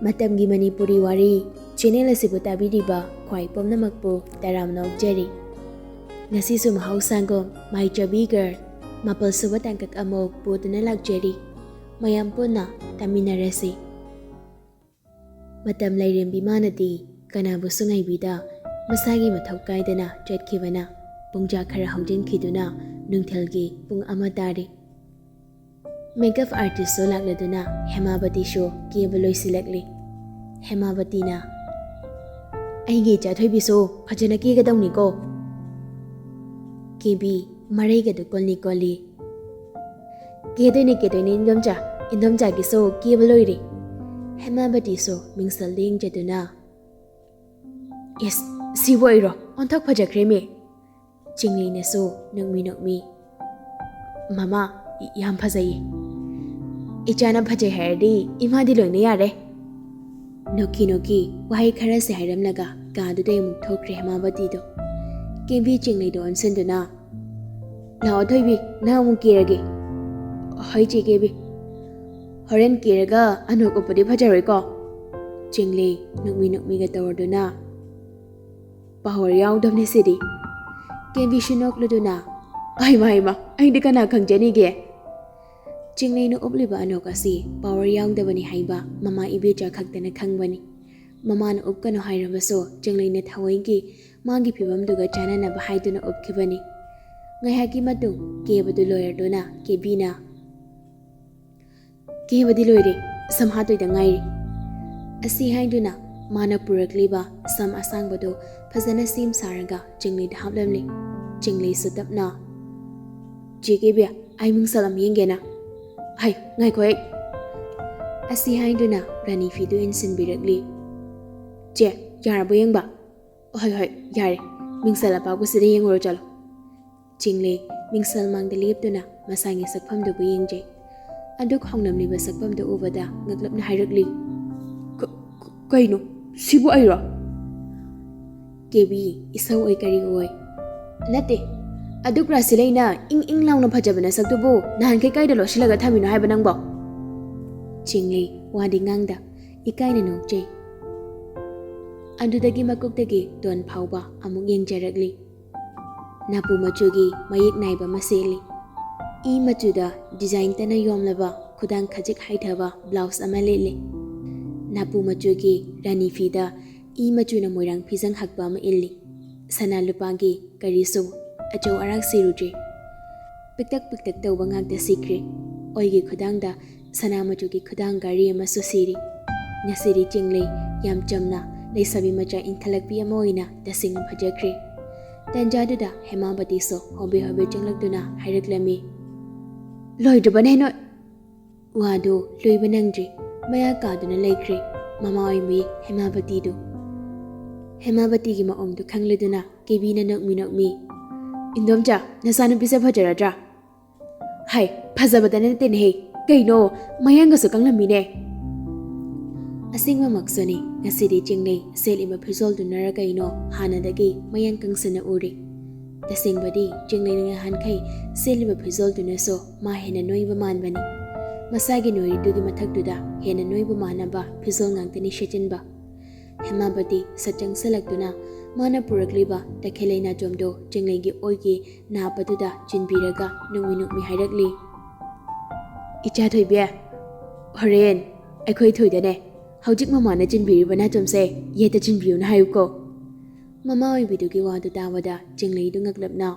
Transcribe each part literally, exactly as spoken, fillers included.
ꯃꯇꯝꯒꯤ ꯃꯅꯤꯄꯨꯔꯤ ꯋꯥꯔꯤ ꯆꯦꯅꯦꯜ ꯑꯁꯤꯕꯨ ꯇꯥꯕꯤꯔꯤꯕ ꯈ꯭ꯋꯥꯏ ꯄꯨꯝꯅꯃꯛꯄꯨ ꯇꯔꯥꯝꯅ ꯑꯣꯛꯆꯔꯤ꯫ ꯉꯁꯤꯁꯨ ꯃꯍꯧꯁꯥꯒꯨꯝ ꯃꯥꯏꯆꯕꯤ ꯒꯔꯜ ꯃꯥꯄꯜ ꯁꯨꯕ ꯇꯥꯡꯀꯛ ꯑꯃꯨꯛ ꯄꯨꯗꯨꯅ ꯂꯥꯛꯆꯔꯤ꯫ ꯃꯌꯥꯝ ꯄꯨꯟꯅ ꯇꯥꯃꯤꯟꯅꯔꯁꯤ꯫ ꯃꯇꯝ ꯂꯩꯔꯦꯝꯕꯤ ꯃꯥꯅꯗꯤ ꯀꯅꯥꯕꯨꯁꯨ ꯉꯥꯏꯕꯤꯗ ꯃꯁꯥꯒꯤ ꯃꯊꯧ ꯀꯥꯏꯗꯅ ꯆꯠꯈꯤꯕꯅ ꯄꯨꯡꯖꯥ ꯈꯔ ꯍꯧꯖꯤꯟꯈꯤꯗꯨꯅ ꯅꯨꯡꯊꯤꯜꯒꯤ ꯄꯨꯡ ꯑꯃ ꯇꯥꯔꯤ꯫ ꯃꯦꯀꯞ ꯑꯥꯔꯇꯤꯁꯁꯨ ꯂꯥꯛꯂꯗꯨꯅ ꯍꯦꯃꯥꯕꯇꯤꯁꯨ ꯀꯦꯕ ꯂꯣꯏꯁꯤꯜꯂꯛꯂꯤ꯫ ꯍꯦꯃꯥꯕꯇꯤꯅ, "ꯑꯩꯒꯤ ꯏꯆꯥ ꯊꯣꯏꯕꯤꯁꯨ ꯐꯖꯅ ꯀꯦꯒꯗꯧꯅꯤꯀꯣ꯫" ꯀꯦꯕꯤ ꯃꯔꯩꯒꯗꯨ ꯀꯣꯜꯂꯤ ꯀꯣꯜꯂꯤ꯫ "ꯀꯦꯗꯣꯏꯅꯦ, ꯀꯦꯗꯣꯏꯅꯦ ꯏꯟꯗꯣꯝꯆꯥ, ꯏꯟꯗꯣꯝꯆꯥꯒꯤꯁꯨ ꯀꯦꯕ ꯂꯣꯏꯔꯦ꯫" ꯍꯦꯃꯥꯕꯇꯤꯁꯨ ꯃꯤꯡꯁꯜꯗ ꯌꯦꯡꯖꯗꯨꯅ, "ꯏꯁ, ꯁꯤꯕꯨ ꯑꯩꯔꯣ? ꯑꯣꯟꯊꯣꯛ ꯐꯖꯈ꯭ꯔꯦꯃꯤ꯫" ꯆꯤꯡꯂꯩꯅꯁꯨ ꯅꯣꯛꯃꯤ ꯅꯣꯛꯃꯤ, "ꯃꯃꯥ, ꯌꯥꯝ ꯐꯖꯩꯌꯦ꯫" "ꯏꯆꯥꯅ ꯐꯖꯩ ꯍꯥꯏꯔꯗꯤ ꯏꯃꯥꯗꯤ ꯂꯣꯏꯅ ꯌꯥꯔꯦ꯫" ꯅꯣꯛꯈꯤ ꯅꯣꯛꯈꯤ ꯋꯥꯍꯩ ꯈꯔꯁꯦ ꯍꯥꯏꯔꯝꯂꯒ ꯀꯥꯗꯨꯗꯩ ꯑꯃꯨꯛ ꯊꯣꯛꯈ꯭ꯔꯦ ꯍꯦꯃꯥꯕꯇꯤꯗꯣ꯫ ꯀꯦꯕꯤ ꯆꯤꯡꯂꯩꯗꯣ ꯑꯣꯟꯁꯤꯟꯗꯨꯅ, "ꯂꯥꯛꯑꯣ ꯊꯣꯏꯕꯤ, ꯅꯪ ꯑꯃꯨꯛ ꯀꯦꯔꯒꯦ꯫" "ꯍꯣꯏ ꯆꯦ ꯀꯦꯕꯤ꯫" "ꯍꯣꯔꯦꯟ ꯀꯦꯔꯒ ꯑꯅꯣꯛ ꯎꯞꯄꯗꯤ ꯐꯖꯔꯣꯏꯀꯣ?" ꯆꯤꯡꯂꯩ ꯅꯣꯛꯃꯤ ꯅꯣꯛꯃꯤꯒ ꯇꯧꯔꯗꯨꯅ, "ꯄꯥꯋꯔ ꯌꯥꯎꯗꯕꯅꯦ ꯁꯤꯗꯤ꯫" ꯀꯦꯕꯤꯁꯨ ꯅꯣꯛꯂꯗꯨꯅ, "ꯍꯩꯃ ꯍꯩꯃ, ꯑꯩꯗꯤ ꯀꯅꯥ ꯈꯪꯖꯅꯤꯒꯦ?" ꯆꯤꯡꯂꯩꯅ ꯎꯞꯂꯤꯕ ꯑꯅꯣꯛ ꯑꯁꯤ ꯄꯥꯋꯔ ꯌꯥꯎꯗꯕꯅꯤ ꯍꯥꯏꯕ ꯃꯃꯥ ꯏꯕꯦꯆꯥ ꯈꯛꯇꯅ ꯈꯪꯕꯅꯤ꯫ ꯃꯃꯥꯅ ꯎꯞꯀꯅꯨ ꯍꯥꯏꯔꯕꯁꯨ ꯆꯤꯡꯂꯩꯅ ꯊꯑꯣꯏꯒꯤ ꯃꯥꯒꯤ ꯐꯤꯕꯝꯗꯨꯒ ꯆꯥꯟꯅꯅꯕ ꯍꯥꯏꯗꯨꯅ ꯎꯞꯈꯤꯕꯅꯤ꯫ ꯉꯥꯏꯍꯥꯛꯀꯤ ꯃꯇꯨꯡ ꯀꯦꯕꯗꯨ ꯂꯣꯏꯔꯗꯨꯅ ꯀꯦꯕꯤꯅ, "ꯀꯦꯕꯗꯤ ꯂꯣꯏꯔꯦ, ꯁꯝ ꯍꯥꯠꯇꯣꯏꯗ ꯉꯥꯏꯔꯤ꯫" ꯑꯁꯤ ꯍꯥꯏꯗꯨꯅ ꯃꯥꯅ ꯄꯨꯔꯛꯂꯤꯕ ꯁꯝ ꯑꯁꯥꯡꯕꯗꯨ ꯐꯖꯅ ꯁꯦꯝ ꯁꯥꯔꯒ ꯆꯤꯡꯂꯩꯗ ꯍꯥꯞꯂꯝꯂꯤ꯫ ꯆꯤꯡꯂꯩꯁꯨ ꯇꯞꯅ, "ꯆꯦ ꯀꯦꯕꯤ, ꯑꯩ ꯃꯤꯡꯁꯦꯜ ꯑꯃ ꯌꯦꯡꯒꯦꯅ꯫" "ꯍꯩ, ꯉꯥꯏꯈꯣ ꯍꯦꯛ꯫" ꯑꯁꯤ ꯍꯥꯏꯗꯨꯅ ꯔꯥꯅꯤ ꯐꯤꯗꯨ ꯏꯟꯁꯤꯟꯕꯤꯔꯛꯂꯤ꯫ "ꯆꯦ, ꯌꯥꯔꯕꯣ ꯌꯦꯡꯕ?" "ꯍꯣꯏ, ꯍꯣꯏ, ꯌꯥꯔꯦ꯫ ꯃꯤꯡꯁꯦꯜ ꯑꯄꯥꯛꯄꯁꯤꯗ ꯌꯦꯡꯉꯨꯔꯣ ꯆꯠꯂꯣ꯫" ꯆꯤꯡꯂꯩ ꯃꯤꯡꯁꯦꯜ ꯃꯥꯡꯗ ꯂꯦꯞꯇꯨꯅ ꯃꯁꯥꯒꯤ ꯁꯛꯐꯝꯗꯨꯕꯨ ꯌꯦꯡꯖꯩ꯫ ꯑꯗꯨꯛ ꯍꯥꯎꯅꯝꯂꯤꯕ ꯁꯛꯐꯝꯗꯨ ꯎꯕꯗ ꯉꯛꯂꯞꯅ ꯍꯥꯏꯔꯛꯂꯤ, "ꯀ-, ꯀ-, ꯀꯩꯅꯣ? ꯁꯤꯕꯨ ꯑꯩꯔꯣ?" ꯀꯦꯕꯤ ꯏꯁꯧ ꯑꯣꯏ ꯀꯔꯤ ꯑꯣꯏ, "ꯅꯠꯇꯦ, ꯑꯗꯨꯛ ꯔꯥꯁꯤ ꯂꯩꯅ ꯏꯪ ꯏꯪ ꯂꯥꯎꯅ ꯐꯖꯕ ꯅꯁꯛꯇꯨꯕꯨ ꯅꯍꯥꯟꯈꯩ ꯀꯥꯏꯗ ꯂꯣꯠꯁꯤꯜꯂꯒ ꯊꯝꯃꯤꯅꯣ ꯍꯥꯏꯕ ꯅꯪꯕꯣ?" ꯆꯤꯡꯂꯩ ꯋꯥꯗꯤ ꯉꯥꯡꯗ ꯏꯀꯥꯏꯅ ꯅꯣꯛꯆꯩ꯫ ꯑꯗꯨꯗꯒꯤ ꯃꯀꯣꯛꯇꯒꯤ ꯇꯣꯟ ꯐꯥꯎꯕ ꯑꯃꯨꯛ ꯌꯦꯡꯖꯔꯛꯂꯤ꯫ ꯅꯥꯄꯨ ꯃꯆꯨꯒꯤ ꯃꯌꯦꯛ ꯅꯥꯏꯕ ꯑꯃ ꯁꯦꯠꯂꯤ꯫ ꯏ ꯃꯆꯨꯗ ꯗꯤꯖꯥꯏꯟ ꯇꯅ ꯌꯣꯝꯂꯕ ꯈꯨꯗꯥꯡ ꯈꯖꯤꯛ ꯍꯥꯏꯊꯕ ꯕ꯭ꯂꯥꯎꯁ ꯑꯃ ꯂꯤꯠꯂꯤ꯫ ꯅꯥꯄꯨ ꯃꯆꯨꯒꯤ ꯔꯥꯅꯤ ꯐꯤꯗ ꯏ ꯃꯆꯨꯅ ꯃꯣꯏꯔꯥꯡ ꯐꯤꯖꯪ ꯍꯛꯄ ꯑꯃ ꯏꯜꯂꯤ꯫ ꯁꯅꯥ ꯂꯨꯄꯥꯒꯤ ꯀꯔꯤꯁꯨ ꯑꯆꯧ ꯑꯔꯥꯛ ꯁꯤꯔꯨꯗ꯭ꯔꯤ꯫ ꯄꯤꯛꯇꯛ ꯄꯤꯛꯇꯛ ꯇꯧꯕ ꯉꯥꯛꯇ ꯁꯤꯈ꯭ꯔꯦ꯫ ꯑꯣꯏꯒꯤ ꯈꯨꯗꯥꯡꯗ ꯁꯅꯥ ꯃꯆꯨꯒꯤ ꯈꯨꯗꯥꯡ ꯘꯔꯤ ꯑꯃꯁꯨ ꯁꯤꯔꯤ꯫ ꯉꯁꯤꯗꯤ ꯆꯤꯡꯂꯩ ꯌꯥꯝ ꯆꯝꯅ ꯂꯩꯁꯥꯕꯤ ꯃꯆꯥ ꯏꯟꯈꯠꯂꯛꯄꯤ ꯑꯃ ꯑꯣꯏꯅ ꯇꯁꯦꯡꯅ ꯐꯖꯈ꯭ꯔꯦ꯫ ꯇꯟꯖꯥꯗꯨꯗ ꯍꯦꯃꯥꯕꯇꯤꯁꯨ ꯍꯣꯕꯦ ꯍꯣꯕꯦ ꯆꯪꯂꯛꯇꯨꯅ ꯍꯥꯏꯔꯛꯂꯝꯃꯤ, "ꯂꯣꯏꯗ꯭ꯔꯤꯕꯅꯦ ꯅꯣꯏ?" ꯋꯥꯗꯨ ꯂꯣꯏꯕ ꯅꯪꯗ꯭ꯔꯤ, ꯃꯌꯥ ꯀꯥꯗꯨꯅ ꯂꯩꯈ꯭ꯔꯦ ꯃꯃꯥ ꯑꯣꯏꯕꯤ ꯍꯦꯃꯥꯕꯇꯤꯗꯨ꯫ ꯍꯦꯃꯥꯕꯇꯤꯒꯤ ꯃꯑꯣꯡꯗꯨ ꯈꯪꯂꯗꯨꯅ ꯀꯦꯕꯤꯅ ꯅꯣꯛꯃꯤ ꯅꯣꯛꯃꯤ, "ꯏꯟꯗꯣꯝꯆꯥ, ꯅꯆꯥꯅꯨꯄꯤꯁꯦ ꯐꯖꯔꯗ꯭ꯔꯥ?" "ꯍꯥꯏ, ꯐꯖꯕꯗ ꯅꯠꯇꯦꯅꯦꯍꯦ, ꯀꯩꯅꯣ, ꯃꯌꯥꯡꯒꯁꯨ ꯀꯪꯂꯝꯃꯤꯅꯦ!" ꯑꯁꯦꯡꯕꯃꯛꯁꯨꯅꯤ, ꯉꯁꯤꯗꯤ ꯆꯤꯡꯂꯩ ꯁꯦꯠꯂꯤꯕ ꯐꯤꯖꯣꯜꯗꯨꯅꯔ ꯀꯩꯅꯣ ꯍꯥꯟꯅꯗꯒꯤ ꯃꯌꯥꯡ ꯀꯪꯁꯤꯟꯅ ꯎꯔꯤ꯫ ꯇꯁꯦꯡꯕꯗꯤ ꯆꯤꯡꯂꯩꯅ ꯅꯍꯥꯟꯈꯩ ꯁꯦꯠꯂꯤꯕ ꯐꯤꯖꯣꯜꯗꯨꯅꯁꯨ ꯃꯥ ꯍꯦꯟꯅ ꯅꯣꯏꯕ ꯃꯥꯟꯕꯅꯤ꯫ ꯃꯁꯥꯒꯤ ꯅꯣꯏꯔꯤꯗꯨꯒꯤ ꯃꯊꯛꯇꯨꯗ ꯍꯦꯟꯅ ꯅꯣꯏꯕ ꯃꯥꯟꯅꯕ ꯐꯤꯖꯣꯜ ꯉꯥꯛꯇꯅꯤ ꯁꯦꯠꯆꯤꯟꯕ꯫ ꯍꯦꯃꯥꯕꯇꯤ ꯁꯠ ꯆꯪꯁꯤꯜꯂꯛꯇꯨꯅ ꯃꯥꯅ ꯄꯨꯔꯛꯂꯤꯕ ꯇꯈꯦꯜꯂꯩ ꯅꯥꯆꯣꯝꯗꯣ ꯆꯤꯡꯂꯩꯒꯤ ꯑꯣꯏꯒꯤ ꯅꯥꯞ ꯑꯗꯨꯗ ꯆꯤꯟꯕꯤꯔꯒ ꯅꯣꯛꯃꯤ ꯅꯣꯛꯃꯤ ꯍꯥꯏꯔꯛꯂꯤ, "ꯏꯆꯥ ꯊꯣꯏꯕꯤ, ꯍꯣꯔꯦꯟ ꯑꯩꯈꯣꯏ ꯊꯣꯏꯗꯅꯦ ꯍꯧꯖꯤꯛ ꯃꯃꯥꯅ ꯆꯤꯟꯕꯤꯔꯤꯕ ꯅꯥꯆꯣꯝꯁꯦ ꯌꯦꯠꯇ ꯆꯤꯟꯕꯤꯌꯨꯅ ꯍꯥꯏꯌꯨꯀꯣ"꯫ ꯃꯃꯥ ꯑꯣꯏꯕꯤꯗꯨꯒꯤ ꯋꯥꯗꯨ ꯇꯥꯕꯗ ꯆꯤꯡꯂꯩꯗꯨ ꯉꯛꯂꯞꯅ,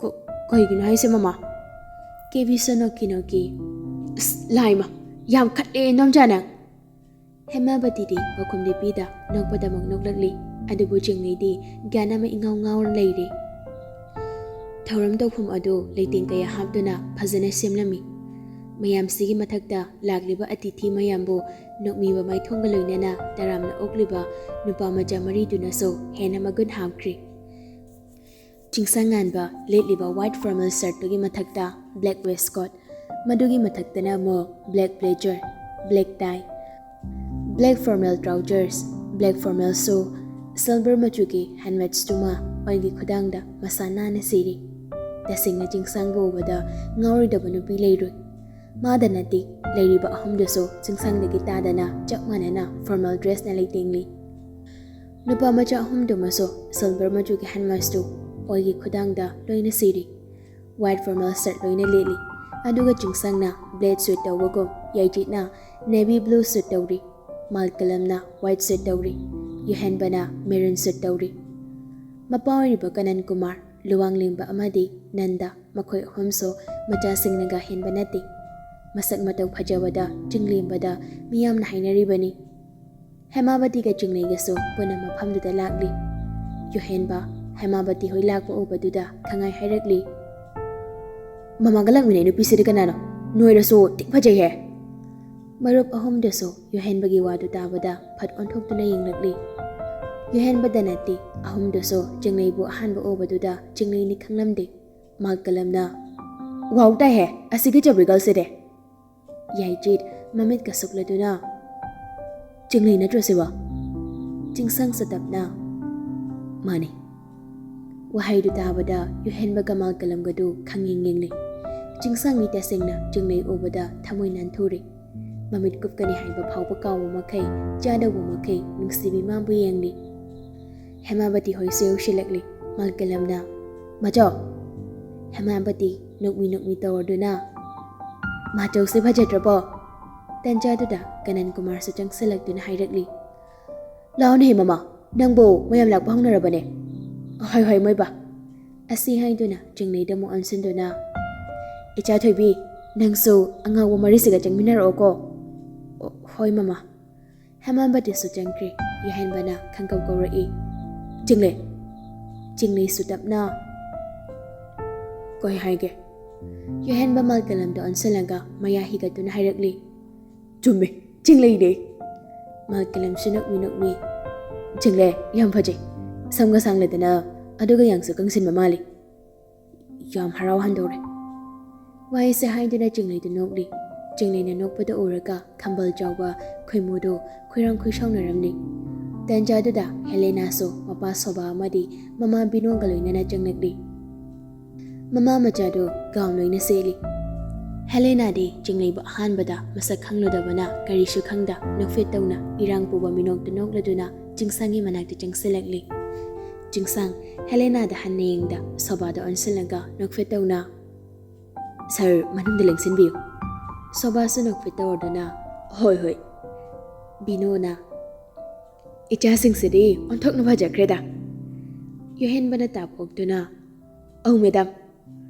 "ꯀ-, ꯀꯩꯒꯤꯅꯣ ꯍꯥꯏꯁꯦ ꯃꯃꯥ?" ꯀꯦꯕꯤꯁꯨ ꯅꯣꯛꯀꯤ ꯅꯣꯛꯀꯤ, "ꯑꯁ, ꯂꯥꯏꯃ, ꯌꯥꯝ ꯈꯠꯂꯦ ꯏꯟꯗꯣꯝꯆꯥ ꯅꯪ!" ꯍꯦꯃꯥꯕꯇꯤꯗꯤ ꯄꯥꯎꯈꯨꯝꯗꯤ ꯄꯤꯗ ꯅꯣꯛꯄꯗꯃꯛ ꯅꯣꯛꯂꯛꯂꯤ꯫ ꯑꯗꯨꯕꯨ ꯆꯤꯡꯂꯩꯗꯤ ꯒ꯭ꯌꯥꯟ ꯑꯃ ꯏꯉꯥꯎ ꯉꯥꯎꯔ ꯂꯩꯔꯤ꯫ ꯊꯧꯔꯝ ꯇꯧꯐꯝ ꯑꯗꯨ ꯂꯩꯇꯦꯡ ꯀꯌꯥ ꯍꯥꯞꯇꯨꯅ ꯐꯖꯅ ꯁꯦꯝꯂꯝꯃꯤ꯫ ꯃꯌꯥꯝꯁꯤꯒꯤ ꯃꯊꯛꯇ ꯂꯥꯛꯂꯤꯕ ꯑꯇꯤꯊꯤ ꯃꯌꯥꯝꯕꯨ ꯅꯣꯛꯃꯤꯕ ꯃꯥꯏꯊꯣꯡꯒ ꯂꯣꯏꯅꯅ ꯇꯔꯥꯝꯅ ꯑꯣꯛꯂꯤꯕ ꯅꯨꯄꯥ ꯃꯆꯥ ꯃꯔꯤꯗꯨꯅꯁꯨ ꯍꯦꯟꯅ ꯃꯒꯨꯟ ꯍꯥꯞꯈ꯭ꯔꯤ꯫ ꯆꯤꯡꯁꯪ ꯉꯥꯟꯕ ꯂꯤꯠꯂꯤꯕ white formal shirtꯇꯨꯒꯤ ꯃꯊꯛꯇ black waistcoat, ꯃꯗꯨꯒꯤ ꯃꯊꯛꯇꯅ ꯑꯃꯨꯛ black blazer, black tie, black formal trousers, black formal shoe, silver ꯃꯆꯨꯒꯤ helmetꯁꯇꯨꯃ ꯑꯣꯏꯒꯤ ꯈꯨꯗꯥꯡꯗ ꯃꯁꯥ ꯅꯥꯟꯅ ꯁꯤꯔꯤ꯫ ꯇꯁꯦꯡꯅ ꯆꯤꯡꯁꯥꯡꯕꯨ ꯎꯕꯗ ꯉꯥꯎꯔꯣꯏꯗꯕ ꯅꯨꯄꯤ ꯂꯩꯔꯣꯏ꯫ ꯃꯥꯗ ꯅꯠꯇꯦ, ꯂꯩꯔꯤꯕ ꯑꯍꯨꯝꯗꯨꯁꯨ ꯆꯤꯡꯁꯪꯗꯒꯤ ꯇꯥꯗꯅ ꯆꯞ ꯃꯥꯟꯅꯅ formal dressꯅ ꯂꯩꯇꯦꯡꯂꯤ꯫ ꯅꯨꯄꯥ ꯃꯆꯥ ꯑꯍꯨꯝꯗꯨꯃꯁꯨ silver ꯃꯆꯨꯒꯤ hand maskꯇꯨ ꯑꯣꯏꯒꯤ ꯈꯨꯗꯥꯡꯗ ꯂꯣꯏꯅ ꯁꯤꯔꯤ꯫ White formal shirt ꯂꯣꯏꯅ ꯂꯤꯠꯂꯤ꯫ ꯑꯗꯨꯒ ꯆꯤꯡꯁꯪꯅ black suit ꯇꯧꯕꯒꯨꯝ ꯌꯥꯏꯖꯤꯠꯅ navy blue suit ꯇꯧꯔꯤ꯫ ꯃꯥꯜꯀꯂꯝꯅ white suit ꯇꯧꯔꯤ꯫ ꯌꯨꯍꯦꯟꯕꯅ maroon suit ꯇꯧꯔꯤ꯫ ꯃꯄꯥ ꯑꯣꯏꯔꯤꯕ ꯀꯅꯟ ꯀꯨꯃꯥꯔ, ꯂꯨꯋꯥꯡꯂꯦꯝꯕ ꯑꯃꯗꯤ ꯅꯟꯗ, ꯃꯈꯣꯏ ꯑꯍꯨꯝꯁꯨ ꯃꯆꯥꯁꯤꯡꯅꯒ ꯍꯦꯟꯕ ꯅꯠꯇꯦ꯫ ꯃꯁꯛ ꯃꯇꯧ ꯐꯖꯕꯗ, ꯆꯤꯡꯂꯦꯝꯕꯗ ꯃꯤꯌꯥꯝꯅ ꯍꯥꯏꯅꯔꯤꯕꯅꯤ꯫ ꯍꯦꯃꯥꯕꯇꯤꯒ ꯆꯤꯡꯂꯩꯒꯁꯨ ꯄꯨꯟꯅ ꯃꯐꯝꯗꯨꯗ ꯂꯥꯛꯂꯤ꯫ ꯌꯨꯍꯦꯟꯕ ꯍꯦꯃꯥꯕꯇꯤ ꯍꯣꯏ ꯂꯥꯛꯄ ꯎꯕꯗꯨꯗ ꯈꯪꯉꯥꯏ ꯍꯥꯏꯔꯛꯂꯤ꯫ "ꯃꯃꯥꯒ ꯂꯥꯛꯃꯤꯟꯅꯩ ꯅꯨꯄꯤꯁꯤꯗꯤ ꯀꯅꯥꯅꯣ? ꯅꯣꯏꯔꯁꯨ ꯊꯤꯛ ꯐꯖꯩꯍꯦ!" ꯃꯔꯨꯞ ꯑꯍꯨꯝꯗꯨꯁꯨ ꯌꯨꯍꯦꯟꯕꯒꯤ ꯋꯥꯗꯨ ꯇꯥꯕꯗ ꯐꯠ ꯑꯣꯟꯊꯣꯛꯇꯨꯅ ꯌꯦꯡꯂꯛꯂꯤ꯫ ꯌꯨꯍꯦꯟꯕꯗ ꯅꯠꯇꯦ, ꯑꯍꯨꯝꯗꯨꯁꯨ ꯆꯤꯡꯂꯩꯕꯨ ꯑꯍꯥꯟꯕ ꯎꯕꯗꯨꯗ ꯆꯤꯡꯂꯩꯅꯤ ꯈꯪꯂꯝꯗꯦ꯫ ꯃꯥꯜꯀꯂꯝꯅ, "Wow ꯇꯥꯏꯍꯦ, ꯑꯁꯤꯒꯤ ꯆꯕ꯭ꯔꯤ girlꯁꯤꯗꯤ!" ꯌꯥꯏꯖꯤꯠ ꯃꯃꯤꯠꯀ ꯁꯨꯛꯂꯗꯨꯅ, "ꯆꯤꯡꯂꯩ ꯅꯠꯇ꯭ꯔꯣ ꯁꯤꯕꯣ?" ꯆꯤꯡꯁꯪꯁꯨ ꯇꯞꯅ, "ꯃꯥꯅꯤ꯫" ꯋꯥꯍꯩꯗꯨ ꯇꯥꯕꯗ ꯌꯨꯍꯦꯟꯕꯒ ꯃꯥꯜꯀꯂꯝꯒꯗꯨ ꯈꯪꯌꯦꯡ ꯌꯦꯡꯂꯤ꯫ ꯆꯤꯡꯁꯪꯗꯤ ꯇꯁꯦꯡꯅ ꯆꯤꯡꯂꯩ ꯎꯕꯗ ꯊꯃꯣꯏ ꯅꯥꯟꯊꯨꯔꯦ꯫ ꯃꯃꯤꯠ ꯀꯨꯞꯀꯅꯤ ꯍꯥꯏꯕ ꯐꯥꯎꯕ ꯀꯥꯎꯕ ꯃꯈꯩ, ꯆꯥꯗꯧꯕ ꯃꯈꯩ ꯅꯨꯡꯁꯤꯕꯤ ꯃꯥꯕꯨ ꯌꯦꯡꯂꯤ꯫ ꯍꯦꯃꯥꯕꯇꯤ ꯍꯣꯏꯁꯨ ꯌꯧꯁꯤꯜꯂꯛꯂꯤ꯫ ꯃꯥꯜꯀꯂꯝꯅ, "ꯃꯥꯆꯧ!" ꯍꯦꯃꯥꯕꯇꯤ ꯅꯣꯛꯃꯤ ꯅꯣꯛꯃꯤ ꯇꯧꯔꯗꯨꯅ, "ꯃꯥꯆꯧꯁꯦ ꯐꯖꯗ꯭ꯔꯕꯣ?" ꯇꯟꯖꯥꯗꯨꯗ ꯀꯅꯟ ꯀꯨꯃꯥꯔꯁꯨ ꯆꯪꯁꯤꯜꯂꯛꯇꯨꯅ ꯍꯥꯏꯔꯛꯂꯤ꯫ "ꯂꯥꯎꯅꯦꯍꯦ ꯃꯃꯥ, ꯅꯪꯕꯨ ꯃꯌꯥꯝ ꯂꯥꯛꯄ ꯍꯧꯅꯔꯕꯅꯦ?" "ꯍꯣꯏ ꯍꯣꯏ ꯃꯣꯏꯕꯥ꯫" ꯑꯁꯤ ꯍꯥꯏꯗꯨꯅ ꯆꯤꯡꯂꯩꯗ ꯑꯃꯨꯛ ꯑꯣꯟꯁꯤꯟꯗꯨꯅ, "ꯏꯆꯥ ꯊꯣꯏꯕꯤ, ꯅꯪꯁꯨ ꯑꯉꯥꯎꯕ ꯃꯔꯤꯁꯤꯒ ꯆꯪꯃꯤꯟꯅꯔꯛꯑꯣꯀꯣ꯫" "ꯑꯣ, ꯍꯣꯏ ꯃꯃꯥ꯫" ꯍꯦꯃꯥꯕꯇꯤꯁꯨ ꯆꯪꯈ꯭ꯔꯦ꯫ ꯌꯨꯍꯦꯟꯕꯅ ꯈꯪꯀꯧ ꯀꯧꯔꯛꯏ, "ꯆꯤꯡꯂꯩ!" ꯆꯤꯡꯂꯩꯁꯨ ꯇꯞꯅ, "ꯀꯩ ꯍꯥꯏꯒꯦ?" ꯌꯨꯍꯦꯟꯕ ꯃꯥꯜꯀꯂꯝꯗ ꯑꯣꯟꯁꯤꯜꯂꯒ ꯃꯌꯥ ꯍꯤꯒꯠꯇꯨꯅ ꯍꯥꯏꯔꯛꯂꯤ, "ꯆꯨꯝꯃꯦ, ꯆꯤꯡꯂꯩꯅꯦ!" ꯃꯥꯜꯀꯂꯝꯁꯨ ꯅꯣꯛꯃꯤ ꯅꯣꯛꯃꯤ, "ꯆꯤꯡꯂꯩ, ꯌꯥꯝ ꯐꯖꯩ꯫ ꯁꯝꯒ ꯁꯥꯡꯂꯗꯅ, ꯑꯗꯨꯒ ꯌꯥꯡꯁꯨ ꯀꯪꯁꯤꯟꯕ ꯃꯥꯜꯂꯤ꯫ ꯌꯥꯝ ꯍꯔꯥꯎ ꯍꯟꯗꯣꯔꯦ꯫" ꯋꯥꯍꯩꯁꯦ ꯍꯥꯏꯗꯨꯅ ꯆꯤꯡꯂꯩꯗꯨ ꯅꯣꯛꯂꯤ꯫ ꯆꯤꯡꯂꯩꯅ ꯅꯣꯛꯄꯗ ꯎꯔꯒ ꯈꯝꯕꯜ ꯆꯥꯎꯕ ꯈꯣꯏꯃꯨꯗꯨ ꯈꯣꯏꯔꯥꯡ ꯈꯣꯏꯁꯥꯎꯅꯔꯝꯂꯤ꯫ ꯇꯟꯖꯥꯗꯨꯗ ꯍꯦꯂꯦꯅꯥꯁꯨ ꯃꯄꯥ ꯁꯣꯕꯥ ꯑꯃꯗꯤ ꯃꯃꯥ ꯕꯤꯅꯣꯒ ꯂꯣꯏꯅꯅ ꯆꯪꯂꯛꯂꯤ꯫ ꯃꯃꯥ ꯃꯆꯥꯗꯨ gown ꯂꯣꯏꯅ ꯁꯦꯠꯂꯤ꯫ ꯍꯦꯂꯦꯅꯥꯗꯤ ꯆꯤꯡꯂꯩꯕꯨ ꯑꯍꯥꯟꯕꯗ ꯃꯁꯛ ꯈꯪꯂꯨꯗꯕꯅ ꯀꯔꯤꯁꯨ ꯈꯪꯗ ꯅꯣꯛꯐꯦꯠ ꯇꯧꯅ ꯏꯔꯥꯡ ꯄꯨꯕ ꯃꯤꯅꯣꯛꯇ ꯅꯣꯛꯂꯗꯨꯅ ꯆꯤꯡꯁꯥꯡꯒꯤ ꯃꯅꯥꯛꯇ ꯆꯪꯁꯤꯜꯂꯛꯂꯤ꯫ ꯆꯤꯡꯁꯥꯡ ꯍꯦꯂꯦꯅꯥꯗ ꯍꯟꯅ ꯌꯦꯡꯗ ꯁꯣꯕꯥꯗ ꯑꯣꯟꯁꯤꯜꯂꯒ ꯅꯣꯛꯐꯦꯠ ꯇꯧꯅ, "ꯁꯥꯔ, ꯃꯅꯨꯡꯗ ꯂꯦꯡꯁꯤꯟꯕꯤꯌꯨ"꯫ ꯁꯣꯕꯥꯁꯨ ꯅꯣꯛꯐꯦꯠ ꯇꯧꯔꯗꯨꯅ, "ꯍꯣꯏ, ꯍꯣꯏ"꯫ ꯕꯤꯅꯣꯅ, "ꯏꯆꯥꯁꯤꯡꯁꯤꯗꯤ ꯑꯣꯟꯊꯣꯛꯅ ꯐꯖꯈ꯭ꯔꯦꯗ"꯫ ꯌꯨꯍꯦꯟꯕꯅ ꯇꯥꯞ ꯑꯣꯛꯇꯨꯅ, "ꯑꯧ, ꯃꯦꯗꯥꯝ"꯫